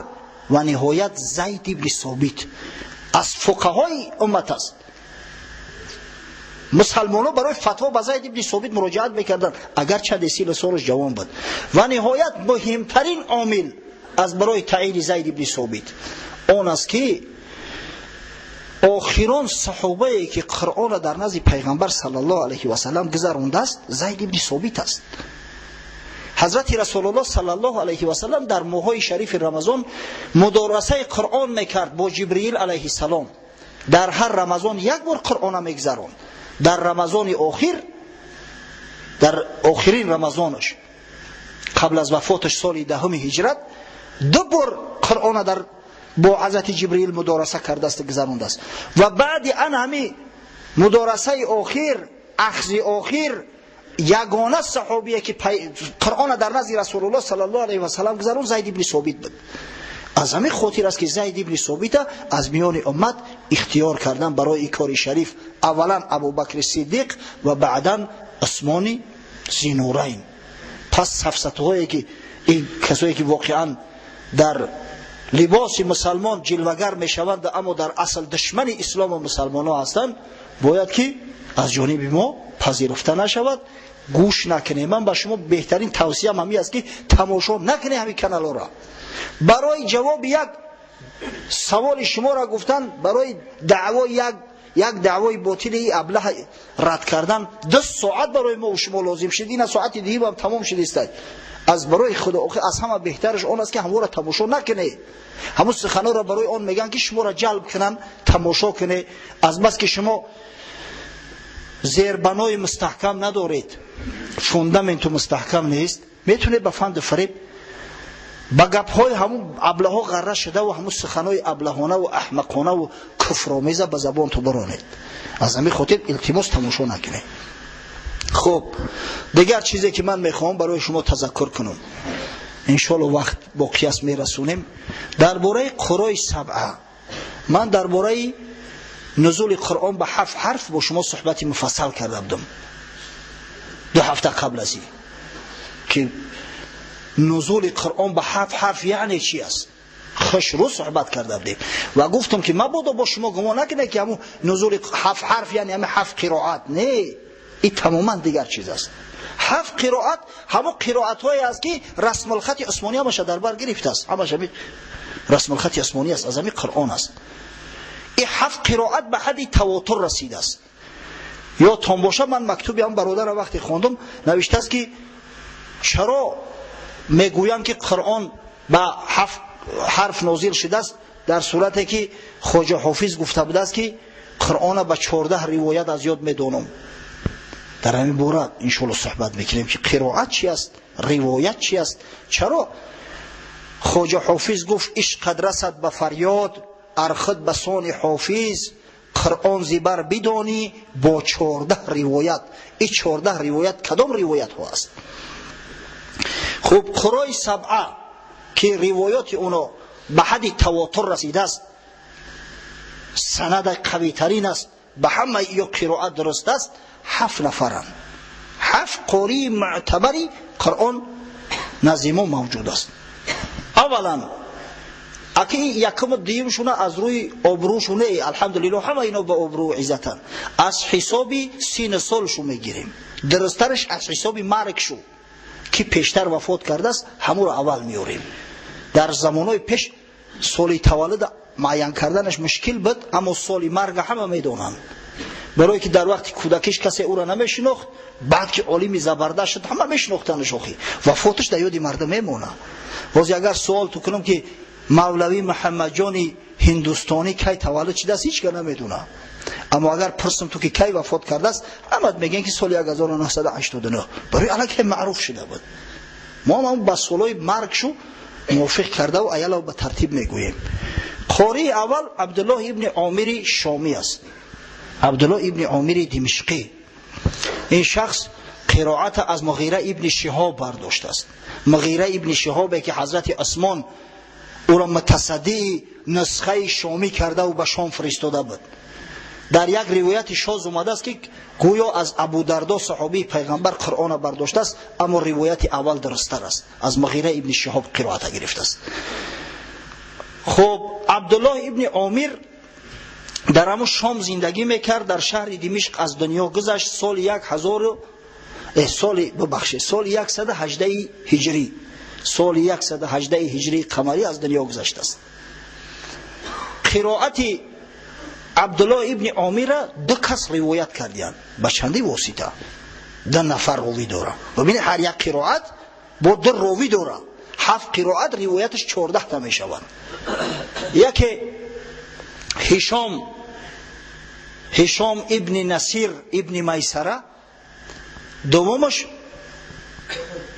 ва ниҳоят Зайд ибни Собит. Аз фуқаҳои уммат аст. Мусалмонҳо барои фатво ба Зайд ибни Собит муроҷиат мекарданд, агар чанде сину солаш ҷавон буд. Ва ниҳоят муҳимтарин омил аз барои таъини Зайд ибни Собит он аст, ки охирон саҳобае ки Қуръонро дар назди пайғамбар саллаллоҳу алайҳи васаллам гузарондааст, Зайд ибни Собит аст. Ҳазрати Расулуллоҳ саллаллоҳу алайҳи васаллам дар моҳҳои шарифи Рамазон мудорасаи Қуръон мекард бо Ҷибриил алайҳиссалом. Дар ҳар Рамазон як бор Қуръона мегузаронд. Дар Рамазони охир Дар охирин Рамазонаш, қабл аз вафоташ, соли 10 ҳиҷрат, 2 бор Қуръона дар бо ҳазрати Ҷибриил мудораса кардааст, гузарондааст. Ва баъди ан ҳами мудорасаи охир, ахзи охир, ягона саҳобие ки Қуръона дар назди Расулуллоҳ саллаллоҳу алайҳи васаллам гузаронд, Зайд ибни Собит буд. Аз ҳамин хотир аст, ки Зайд ибни Собита аз миёни уммат ихтиёр кардан барои ин кори шариф, аввалан Абубакри Сиддиқ ва баъдан Усмони Зинурайн. Пас сафсатҳое ки ин касое ки воқеан дар либоси мусалмон ҷилвагар мешаванд, аммо дар асл душмани ислому мусалмонҳо ҳастанд, бояд ки аз ҷониби мо пазируфта нашавад, гӯш накунем. Ман ба шумо беҳтарин тавсиям ҳамин аст, ки тамошо накунед ҳамин каналҳоро. Барои ҷавоби як саволи шуморо гуфтан, барои даъвои як даъвои ботили аблаҳ рад кардан 2 соат барои мо шумо лозим шуд. Ина соати диҳим тамом шудистад. Аз барои худо, аз ҳама беҳтараш он аст, ки ҳамонро тамошо накунед. Ҳамон суханҳоро барои он мегӯянд, ки шуморо ҷалб кунанд, тамошо кунед. Аз бас ки шумо зербанои мустаҳкам надоред, фундаменту мустаҳкам нест, метавонед ба фанду фареб, ба гапҳои ҳамун аблаҳо ғарра шудаву ҳамун суханҳои аблаҳонаву аҳмақонаву куфромеза ба забонту баронед. Аз ҳамин хотир илтимос, тамошо накунед. Хуб, дигар чизе ки ман мехоҳам барои шумо тазаккур кунам, иншоалло вақт боқӣ аст, мерасонем, дар бораи қурои сабъа. Ман дар бораи нузули Қуръон ба 7 ҳарф бо шумо суҳбати муфассал карда будам 2 ҳафта қабл аз ин, ки нузули Қуръон ба 7 ҳарф яъне чи аст. Хушрӯ суҳбат карда будем ва гуфтам, ки мабодо бо шумо гумон накунед, ки ҳамун нузули 7 ҳарф яъне ҳамин 7 қироат. Не, ин тамоман дигар чиз аст. 7 қироат ҳамон қироатҳое аст, ки расмулхати усмонӣ ҳамаша дар бар гирифтааст, ҳамаша ҳамин расмулхати усмонӣ аст, аз ҳамин Қуръон аст. Ин 7 қироат ба ҳадди тавотур расидааст. Ёдтон боша, ман мактуби ҳам бародара вақте хондум, навиштааст, ки чаро мегӯянд, ки Қуръон ба 7 ҳарф нозил шудааст, дар сурате ки Хоҷа Ҳофиз гуфта будааст, ки Қуръона ба 14 ривоят аз ёд медонам. Дар ҳамин бора иншоалло суҳбат мекунем, ки қироат чи аст, ривоят чи аст, чаро Хоҷа Ҳофиз гуфт: «Ишқад расад ба фарёд, архид ба сони Ҳофиз, Қуръон зибар бидонӣ бо 14 ривоят». Ин 14 ривоят кадом ривоятҳо аст? Хуб, қурои сабъа, ки ривоёти оно ба ҳадди тавотур расидааст, санада қавитарин аст, ба ҳамаи ё қироат дуруст аст, 7 нафаранд. 7 қории мӯътабари Қуръон назди мо мавҷуд аст. Аввалан, аки якуму дуюмшуна аз рӯи обрӯшу не, алҳамдулилло, ҳама ино ба обрӯу иззатанд, аз ҳисоби сину солшу мегирем, дурусттараш аз ҳисоби маргшу, ки пештар вафот кардааст, ҳамуро аввал меорем. Дар замонҳои пеш соли таваллуд муайян карданаш мушкил буд, аммо соли марга ҳама медонанд, барое ки дар вақти кӯдакиш касе ӯро намешинохт, баъд ки олими забардаст шуд, ҳама мешинохтанаш, охи вафоташ дар ёди мардум мемонад. Боз агар суол ту кунам, ки Мавлавӣ Муҳаммадҷони ҳиндустонӣ кай таваллуд шудааст, ҳеҷ ка намедонад. Аммо агар пурсам ту, ки кай вафот кардааст, ҳамат мегӯянд, ки соли 1989, барои аллакай маъруф шуда буд. Мо ҳам ба солҳои маргшу мувофиқ кардаву аялав ба тартиб мегӯем. Қории аввал Абдуллоҳ ибни Омири Шомӣ аст, Абдуллоҳ ибни Омири Димишқӣ. Ин шахс қироата аз Муғира ибни Шиҳоб бардоштааст. Муғира ибни Шиҳобе, ки ҳазрати Усмон ӯро мутасаддии нусхаи шомӣ кардаву ба Шом фиристода буд. Дар як ривояти шоз омадааст, ки гӯё аз Абудардо, саҳобии пайғамбар, Қуръона бардоштааст, аммо ривояти аввал дурусттар аст, аз Муғира ибни Шиҳоб қироата гирифтааст. Хуб, Абдуллоҳ ибни Омир дар ҳамун Шом зиндагӣ мекард, дар шаҳри Димишқ аз дунё гузашт соли як ҳазору соли, бубахшед, соли 118 ҳиҷрӣ, соли 118 ҳиҷрии қамарӣ аз дунё гузаштааст. Қироати Абдуллоҳ ибни Омира ду кас ривоят кардиянд, ба чандӣ восита ду нафар ровӣ дора. Бибинед, ҳар як қироат бо ду ровӣ дора, 7 қироат ривояташ 14та мешавад. Яке Ҳишом ибни Насир ибни Майсара. Дуввумаш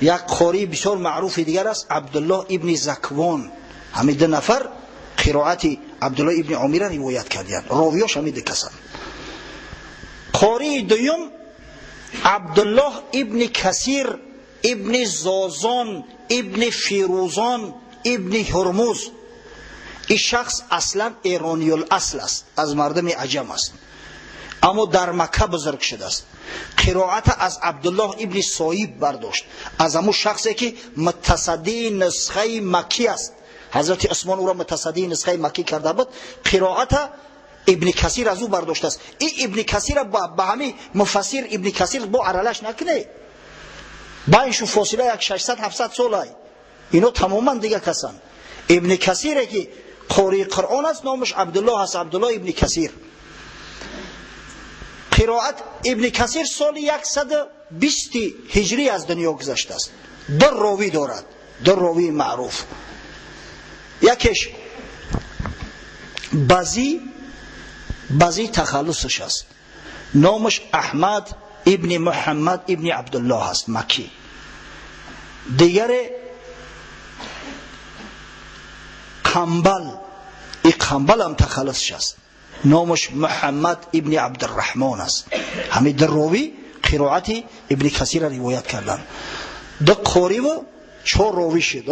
як қории бисёр маъруфи дигар аст, Абдуллоҳ ибни Заквон. Ҳамин ду нафар қироати Абдуллоҳ ибни Омира ривоят кардиянд. Ровиёш ҳамин ду касанд. Қории дуюм Абдуллоҳ ибни Касир ибни Зозон ибни Фирӯзон ибни Ҳурмуз. Ин шахс аслан эрониюласл аст, аз мардуми аҷам аст, аммо дар Макка бузург шудааст. Қироата аз Абдуллоҳ ибни Соиб бардошт, аз ҳамун шахсе ки мутасаддии нусхаи маккӣ аст. Ҳазрати Усмон ӯро мутасаддии нусхаи маккӣ карда буд. Қироата Ибни Касир аз ӯ бардоштааст. Ин Ибни Касира ба ҳамин муфассир Ибни Касир бо аралаш накунед, байншу фосила як 600-700 солай, ино тамоман дига касанд. Ибни Касире ки қории Қуръон аст, номаш Абдуллоҳ аст, Абдуллоҳ ибни Касир. Қироат Ибни Касир соли 120 ҳиҷрӣ аз дунё гузаштааст. Ду ровӣ дорад, ду ровии маъруф. Якеш Базӣ, Базӣ тахаллусаш аст, номаш Аҳмад ибни Муҳаммад ибни Абдуллоҳ аст, маккӣ. Дигаре Қамбал, и Қамбал ҳам тахаллусаш аст, номаш Муҳаммад ибни Абдурраҳмон аст. Ҳамин ду ровӣ қироати Ибни Касира ривоят карданд. Ду қориву чор ровӣ шуд.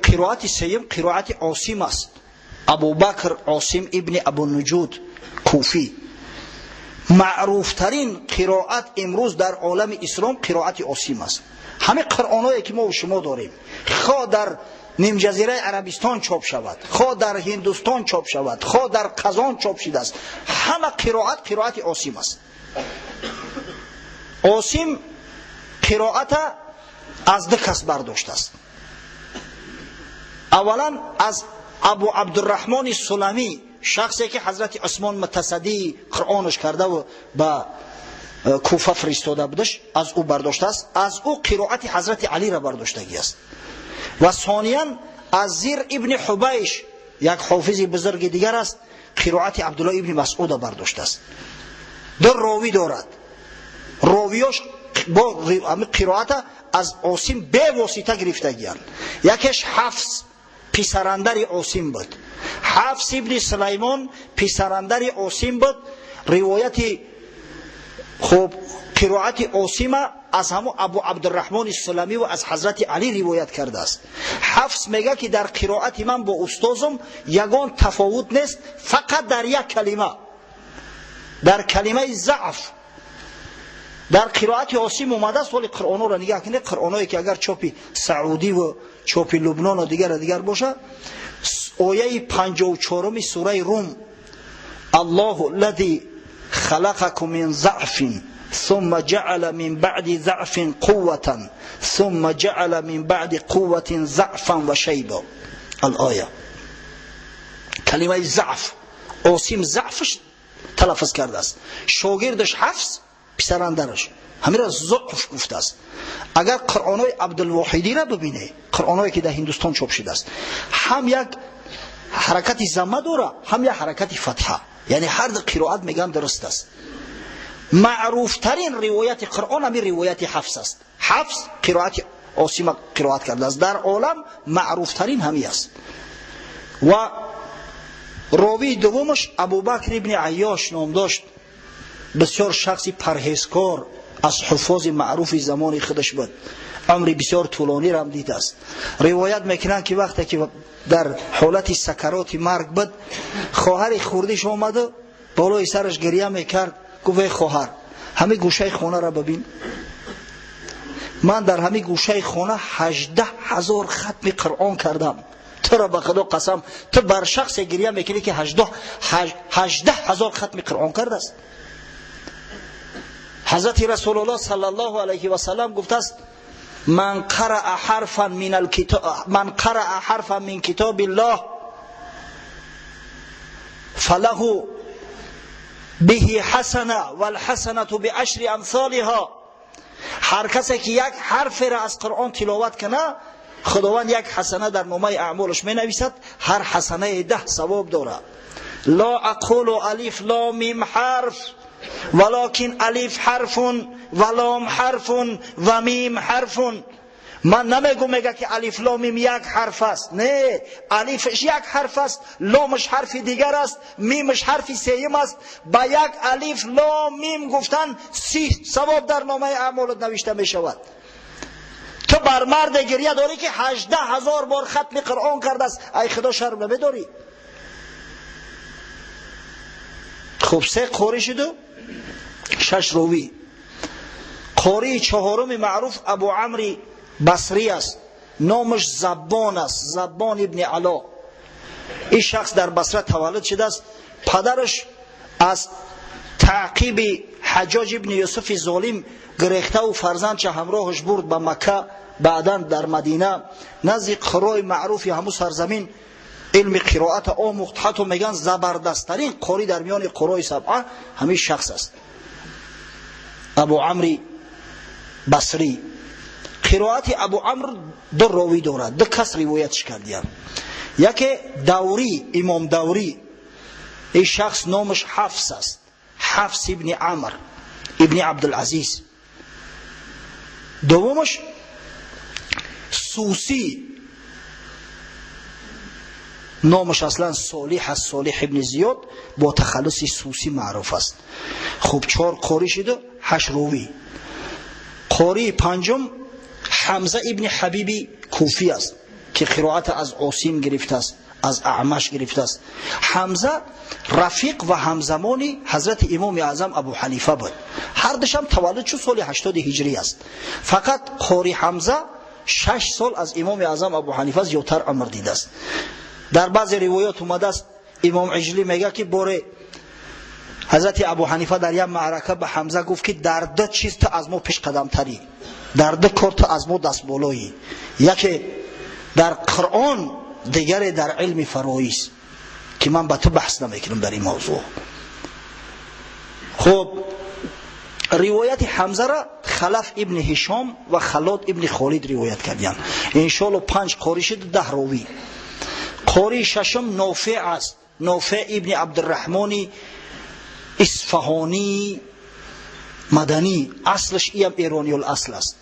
Қироати сеюм қироати Осим аст, Абубакр Осим ибни Абунуҷуд Куфӣ. Маъруфтарин қироат имрӯз дар олами ислом қироати Осим аст. Ҳамин қуръоное ки мо шумо дорем, хо дар нимҷазираи Арабистон чоп шавад, хо дар Ҳиндустон чоп шавад, хо дар Қазон чоп шудааст, ҳама қироат қироати Осим аст. Осим қироата аз ду кас бардоштааст. Аввалан аз Абу Абдурраҳмони Суламӣ, шахсе ки ҳазрати Усмон мутасаддии Қуръонаш кардаву ба Куфа фиристода будаш, аз ӯ бардоштааст. Аз ӯ қироати ҳазрати Алиро бардоштагӣ аст. Ва сониян аз Зир ибни Ҳубайш, як ҳофизи бузурги дигар аст, қироати Абдуллоҳ ибни Масъуда бардоштааст. Ду ровӣ дорад. Ровиёш бо қироата аз Осим бевосита гирифтагиянд. Якеш Ҳафс, писарандари Осим буд. Ҳафс ибни Сулаймон писарандари Осим буд. Ривояти хуб қироати Осима аз ҳамун Абу Абдурраҳмони Суламӣ ва аз ҳазрати Алӣ ривоят кардааст. Ҳафс мега ки дар қироати ман бо устозум ягон тафовут нест, фақат дар як калима, дар калимаи заъф. Дар қироати Осим омадааст. Ҳоли қуръонҳоро нигаҳ кунед, қуръонҳое ки агар чопи Саудиву чопи Лубнону дигара дигар боша, ояи 54-уми сураи Рум: Аллоҳу лади халақакум мин заъфин ثم جعل من بعد ضعف قوة ثم جعل من بعد قوة ضعفا وشيبا الآية. کلمه ضعف Осим заъфш талаффуз кардааст, шогирдаш Ҳафс писарандараш ҳамира зуъф гуфтааст. Агар қуръонҳои Абдулвоҳидиро бибине, қуръонҳое ки дар Ҳиндустон чоп шудааст, ҳам як ҳаракати замма дора, ҳам як ҳаракати фатҳа, яъне ҳар ду қироат мегӯянд дуруст аст. Маъруфтарин ривояти Қуръон ҳамин ривояти Ҳафс аст. Ҳафс қироати Осима қироат кардааст, дар олам маъруфтарин ҳамин аст. Ва ровии дуввумаш Абубакр ибни Айёш ном дошт, бисёр шахси парҳезкор, аз ҳуффози маъруфи замони худаш буд, умри бисёр тӯлониро ҳам дидааст. Ривоят мекунанд ки вақте ки дар ҳолати сакароти марг буд, хоҳари хурдиш омаду болои сараш гиря мекард. Гуфт: эй хоҳар, ҳамин гӯшаи хонаро бибин, ман дар ҳамин гӯшаи хона 18 000 хатми Қуръон кардам. Туро ба Худо қасам, ту бар шахсе гиря мекунӣ ки 18 000 хатми Қуръон кардааст. Ҳазрати Расулуллоҳ саллаллоҳу алайҳи васаллам гуфтааст: من قرأ حرفا من كتاب الله فله به حسنة والحسنة بعشر أمثالها. Ҳар касе ки як ҳарферо аз Қуръон тиловат кана, Худованд як ҳасана дар номаи аъмолаш менависад, ҳар ҳасанаи 10 савоб дорад. لا أقول ألف لام ميم حرف. Валокин алиф ҳарфун ва лом ҳарфун ва мим ҳарфун. Ман намегӯм, мега, ки алиф лом мим як ҳарф аст. Не, алифш як ҳарф аст, ломаш ҳарфи дигар аст, мимаш ҳарфи сеюм аст. Ба як алиф лом мим гуфтан 30 савоб дар номаи аъмолат навишта мешавад. Ту бар марде гирья дорӣ, ки 18 000 бор хатми Қуръон кардааст. Ай худо шарм намедорӣ? Хуб, се қорӣ шуду шаш ровӣ. Қории чаҳоруми маъруф Абу Амри Басрӣ аст, номаш Заббон аст, Заббон ибни Ало. Ин шахс дар Басра таваллуд шудааст. Падараш аз таъқиби Ҳаҷоҷ ибни Юсуфи золим гирехтаву фарзандша ҳамроҳаш бурд ба Макка, баъдан дар Мадина назди қирои маъруфи ҳамун сарзамин илми қироата омӯхт. Ҳатто мегӯянд, забардасттарин қорӣ дар миёни қурои сабъа ҳамин шахс аст, Абу Амри Басрӣ. Қироати Абу Амр ду ровӣ дорад, ду кас ривоятш кардиянд. Яке Даврӣ, имом Даврӣ. Ин шахс номаш Ҳафс аст, Ҳафс ибни Амр ибни Абдулазиз. Дуввумаш Сусӣ, номаш аслан Солиҳ аст, Солиҳ ибни Зиёд, бо тахаллуси Сусӣ маъруф аст. Хуб, чор қорӣ шуду ҳашт ровӣ. Қории панҷум Ҳамза ибни Ҳабиби Куфӣ аст, ки қироата аз Осим гирифтааст, аз Аъмаш гирифтааст. Ҳамза рафиқ ва ҳамзамони ҳазрати имоми аъзам Абу Ҳанифа буд. Ҳардушам таваллуд шу соли 80 ҳиҷрӣ аст. Фақат қори Ҳамза 6 сол аз имоми аъзам Абу Ҳанифа зиёдтар умр дидааст. Дар баъзе ривоят омадааст, имом Иҷлӣ мегӯяд, ки боре ҳазрати Абу Ҳанифа дар як маърака ба Ҳамза гуфт, ки дар ду чиз ту аз мо пешқадамтарӣ, дар ду кор ту аз мо дастболоӣ: яке дар Қуръон, дигаре дар илми фароиз, ки ман ба ту баҳс намекунам дар ин мавзӯъ. Хуб, ривояти Ҳамзара Халаф ибни Ҳишом ва Халод ибни Холид ривоят кардиянд. Иншоалло, панҷ қорӣ шуд, 10 ровӣ. Қории шашум Нофеъ аст, Нофеъ ибни Абдураҳмони Исфаҳонии маданӣ. Аслаш иам эрониюл асл аст.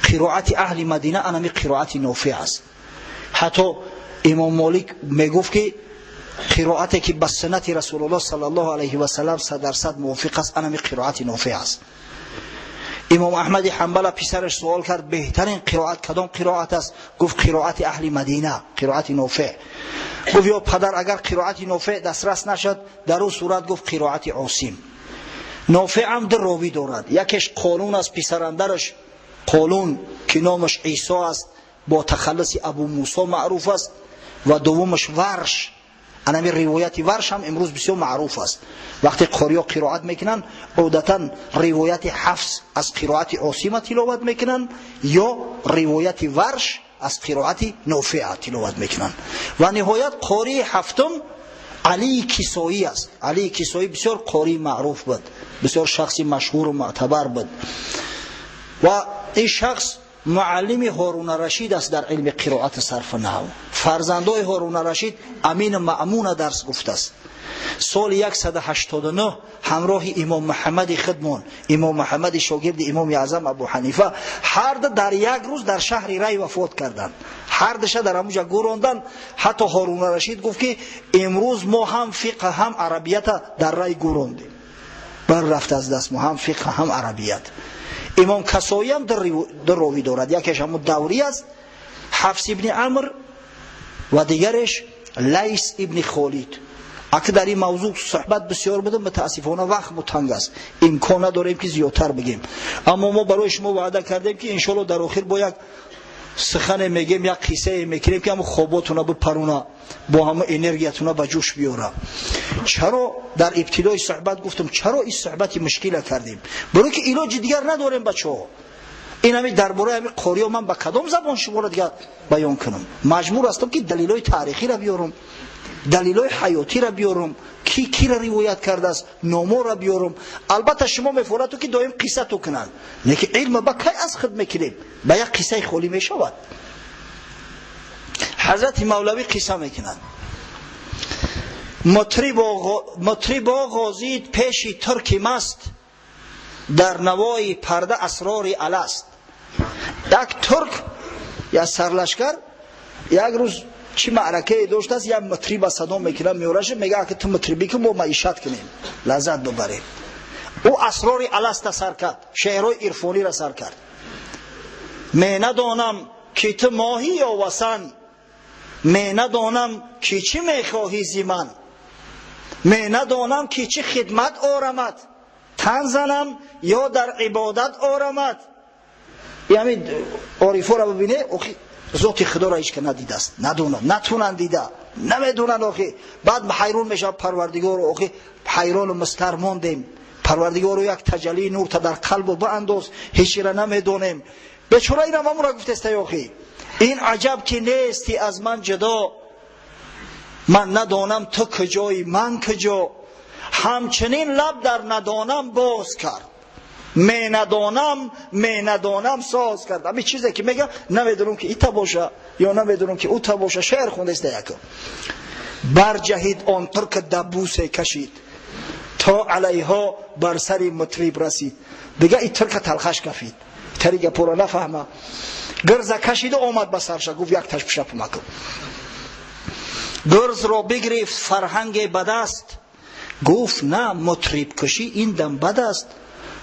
Қироати аҳли Мадина анами қироати Нофеъ аст. Ҳатто имом Молик мегуфт, ки қироате ки ба суннати Расулуллоҳ саллаллоҳу алайҳи васалам 100% мувофиқ аст, анами қироати Нофеъ аст. Имом Аҳмади Ҳанбала писараш суол кард: беҳтарин қироат кадом қироат аст? Гуфт: қироати аҳли Мадина, қироати Нофеъ. Гуфт: ё падар, агар қироати Нофеъ дастрас нашад, дар ӯ сурат? Гуфт: қироати Осим. Нофеъам ду ровӣ дорад. Якеш Қолун аст, писарандараш Қолун, ки номаш Исо аст, бо тахаллуси Абу Мусо маъруф аст, ва дуввумаш Варш. Анами ривояти Варш ҳам имрӯз бисёр маъруф аст. Вақте қориё қироат мекунанд, одатан ривояти Ҳафс аз қироати Осима тиловат мекунанд ё ривояти Варш аз қироати Нофеа тиловат мекунанд. Ва ниҳоят, қории ҳафтум Алии Кисоӣ аст. Алии Кисоӣ бисёр қории маъруф буд, бисёр шахси машҳуру мӯътабар буд ва ин шахс муаллими Ҳоруна Рашид аст дар илми қироати сарфу наҳв. Фарзандои Ҳоруна Рашид Амину Маъмуна дарс гуфтааст. Соли 189 ҳамроҳи имом Муҳаммади хидмон, имом Муҳаммади шогирди имоми аъзам Абу Ҳанифа, ҳарду дар як рӯз дар шаҳри Рай вафот карданд. Ҳардуша дар ҳамуҷа гӯронданд. Ҳатто Ҳоруна Рашид гуфт, ки имрӯз мо ҳам фиқҳ, ҳам арабията дар Рай гӯрондем, бар рафт аз даст мо ҳам фиқҳ, ҳам арабият. Имом Касоиам ду ровӣ дорад. Якеш ҳамун Даврӣ аст, Ҳафс ибни Амр, ва дигареш Лайс ибни Холид. Ака, дар ин мавзӯъ суҳбат бисёр будам, мутаассифона вақт мутанг аст, имкон надорем, ки зиёдтар бигем. Аммо мо барои шумо ваъда кардем, ки иншоалло дар охир бо як сухане мегем, як қиссае мекунем, ки ҳама хоботуна бипаруна, бо ҳама энергиятуна ба ҷӯш биёра. Чаро дар ибтидои суҳбат гуфтам, чаро ин суҳбати мушкила кардем? Барои ки илоҷи дигар надорем, бачаҳо. Ин ҳами дар бораи ҳами қориё ман ба кадом забон шуморо дигар баён кунам? Маҷбур ҳастам, ки далилои таърихиро биёрам, далилои ҳаётиро биёрам, ки кира ривоят кардааст, номоро биёрам. Албатта, шумо мефорату, ки доим қиссату кунанд, лекин илма ба кай аз худ мекунем? Ба як қиссаи холӣ мешавад. Ҳазрати Мавлавӣ қисса мекунад. Мутриб оғозид пеши турки маст, дар навои парда асрори аласт. Як турк, я сарлашкар, як рӯз чӣ маъракае доштааст, як мутриба садо мекунад, меораша, мега, ки ту мутрибӣ ки мо маишат кунем, лаззат бибарем. Ӯ асрори аласта сар кард, шеърҳои ирфониро сар кард. Менадонам, ки ту моҳӣ ё васан, менадонам, ки чӣ мехоҳӣ зи ман, менадонам, ки чӣ хидмат орамад, тан занам ё дар ибодат орамад. Ҳамин орифоро бибине, охи, зоти худоро ҳеч ка надидааст, надонад, натунанд дида, намедонанд охи. Баъд ҳайрон мешавад: Парвардигоро, охи, ҳайрону мустар мондем. Парвардигоро, як таҷаллии нурта дар қалбу баандоз, ҳечира намедонем. Бечора инам ҳамура гуфтестай охи. Ин аҷаб, ки нести аз ман ҷудо, ман надонам ту куҷои, ман куҷо. Ҳамчунин лаб дар надонам боз кард, менадонам, менадонам соз кард. Ҳамин чизе ки мега, намедонам, ки ита боша ё намедонам, ки ута боша. Шеър хондаиста якум. Барҷаҳид он турк, даббусе кашид, то алайҳо бар сари мутриб расид. Дига и турка талхаш кафид, тари гапоро нафаҳма, гирза кашиду омад ба сарша, гуфт: як ташпишапу макун. Гирзро бигирифт фарҳанге ба даст, гуфт: на, мутрибкушӣ ин дам бад аст.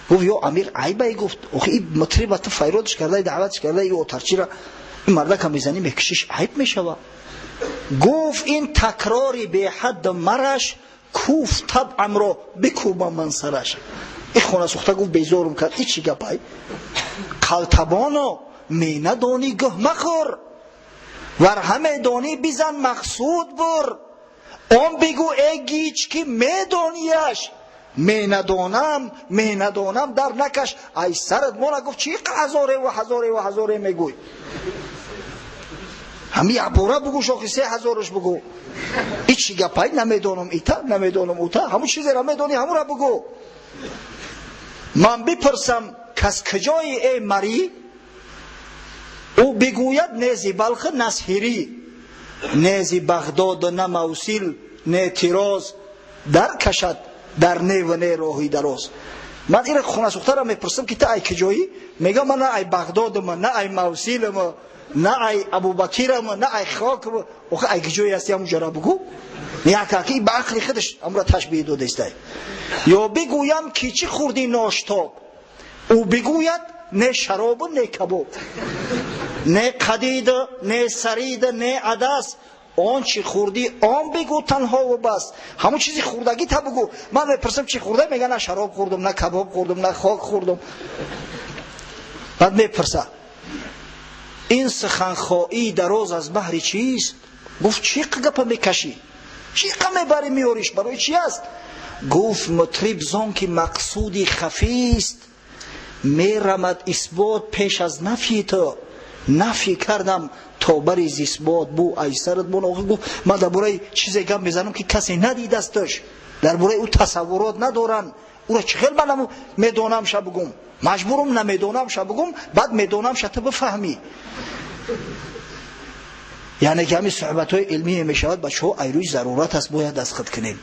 Гуфт: ё амир, айбай. Гуфт: охи, и мутриба ту файродш кардай, даъватш кардай, и отарчира, ин мардака мезанӣ, мекушиш, айб мешава. Гуфт: ин такрори беҳадд мараш куфт, табъамро бикӯбам ман сараш. И хонасӯхта, гуфт, безорум кард, и чӣ гапай? Қалтабоно, менадонӣ, гӯҳ махӯр, вар ҳамедонӣ, бизан, мақсуд бур. Он бигӯ, э гич, ки медонияш, менадонам, менадонам дар накаш. Ай сарат мона, гуфт, чӣ ҳазореву ҳазореву ҳазоре мегӯй? Ҳами якбора бугӯ, шохи 3000-аш бугӯ. И чӣ гапай? Намедонам ита, намедонам ута. Ҳамун чизеро медонӣ, ҳамура бугӯ. Ман бипурсам, кас куҷои, э марӣ? Ӯ бигӯяд: нези Балхи, насҳирӣ, нези Бағдоду, на Мавсил, не Тироз, дар кашад дар неву не роҳи дароз. Ман ира хонасӯхтара мепурсам, ки ту ай куҷоӣ? Мега: ман на ай Бағдодама, на ай Мавсилама, на ай Абубакирама, на ай хокама. Охи, ай куҷои ҳасти, ҳамун ҷара бугӯ. Якаки ба ақли худаш ҳамура ташбиҳ додестай. Ё бигӯям, ки чӣ хӯрди ноштоб? Ӯ бигӯяд: не шаробу, не кабоб, не қадиду, не сариду, не адас. Он чӣ хӯрдӣ, он бигӯ танҳову бас. Ҳамун чизи хӯрдагӣ та бугӯ. Ман мепурсам, чӣ хӯрда? Мега: на шароб хӯрдум, на кабоб хӯрдум, на хок хӯрдум. Баъд мепурса: ин суханхоӣ дароз аз баҳри чист? Гуфт: чӣ гапа мекашӣ, чӣ қа мебарӣ, меориш, барои чи аст? Гуфт мутриб: зон ки мақсуди хафист, мерамад исбот пеш аз нафи ту. Нафӣ кардам то бари исбот бу айсарат бун. Гуфт: ман дар бораи чизе гап мезанам, ки касе надидасташ, дар бораи ӯ тасаввурот надоранд. Ӯра чӣ хел манам медонам ша бугум? Маҷбурум намедонам ша бугум, баъд медонам ша ту бифаҳмӣ. Яъне ки ҳамин суҳбатҳои илмие мешавад, бачаҳо, айрӯи зарурат аст, бояд дастхат кунем.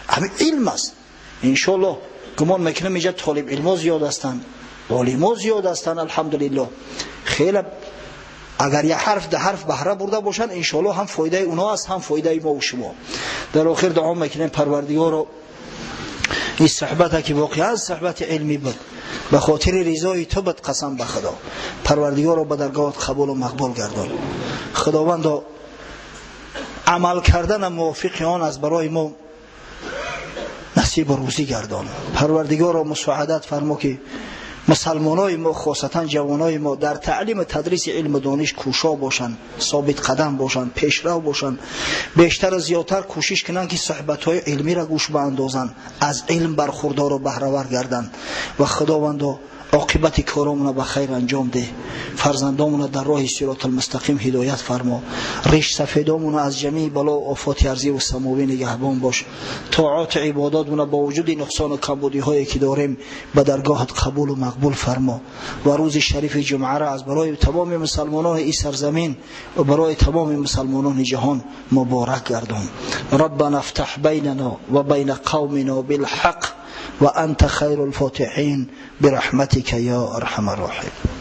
Ҳамин илм аст. Иншоаллоҳ, гумон мекунам, инҷа толибилмо зиёд ҳастанд, олимо зиёд ҳастанд, алҳамдулиллоҳ. Хеле агар як ҳарф, да ҳарф баҳра бурда бошанд, иншоаллоҳ, ҳам фоидаи уно аст, ҳам фоидаи мо шумо. Дар охир дуо мекунем: Парвардигоро, ин суҳбата, ки воқеан суҳбати илмӣ буд, ба хотири ризои ту буд, қасам ба Худо, Парвардигоро, ба даргоҳат қабулу мақбул гардон. Худовандо, амал кардана мувофиқи он аз барои мо насибу рӯзӣ гардон. Парвардигоро, мусоадат фармо, ки мусалмонои мо, хосатан ҷавонои мо, дар таълиму тадриси илму дониш кӯшо бошанд, собитқадам бошанд, пешрав бошанд, бештару зиёдтар кӯшиш кунанд, ки суҳбатҳои илмиро гӯш баандозанд, аз илм бархурдору баҳравар гарданд. Ва Худовандо. Оқибати коромона ба хайр анҷом деҳ, фарзандомона дар роҳи сиротулмустақим ҳидоят фармо, ришсафедомона аз ҷамеи бало офоти арзиву самовӣ нигаҳбон бош. Тоату ибодатмона бо вуҷуди нуқсону камбудиҳое ки дорем ба даргоҳат қабулу мақбул фармо ва рӯзи шарифи ҷумъаро аз барои тамоми мусалмонони ин сарзамин ва барои тамоми мусалмонони ҷаҳон муборак гардон. Раббана афтаҳ байнана ва байна қавмина билҳақ ва анта хайрул фотиҳин бирахматика я арҳамар роҳимин.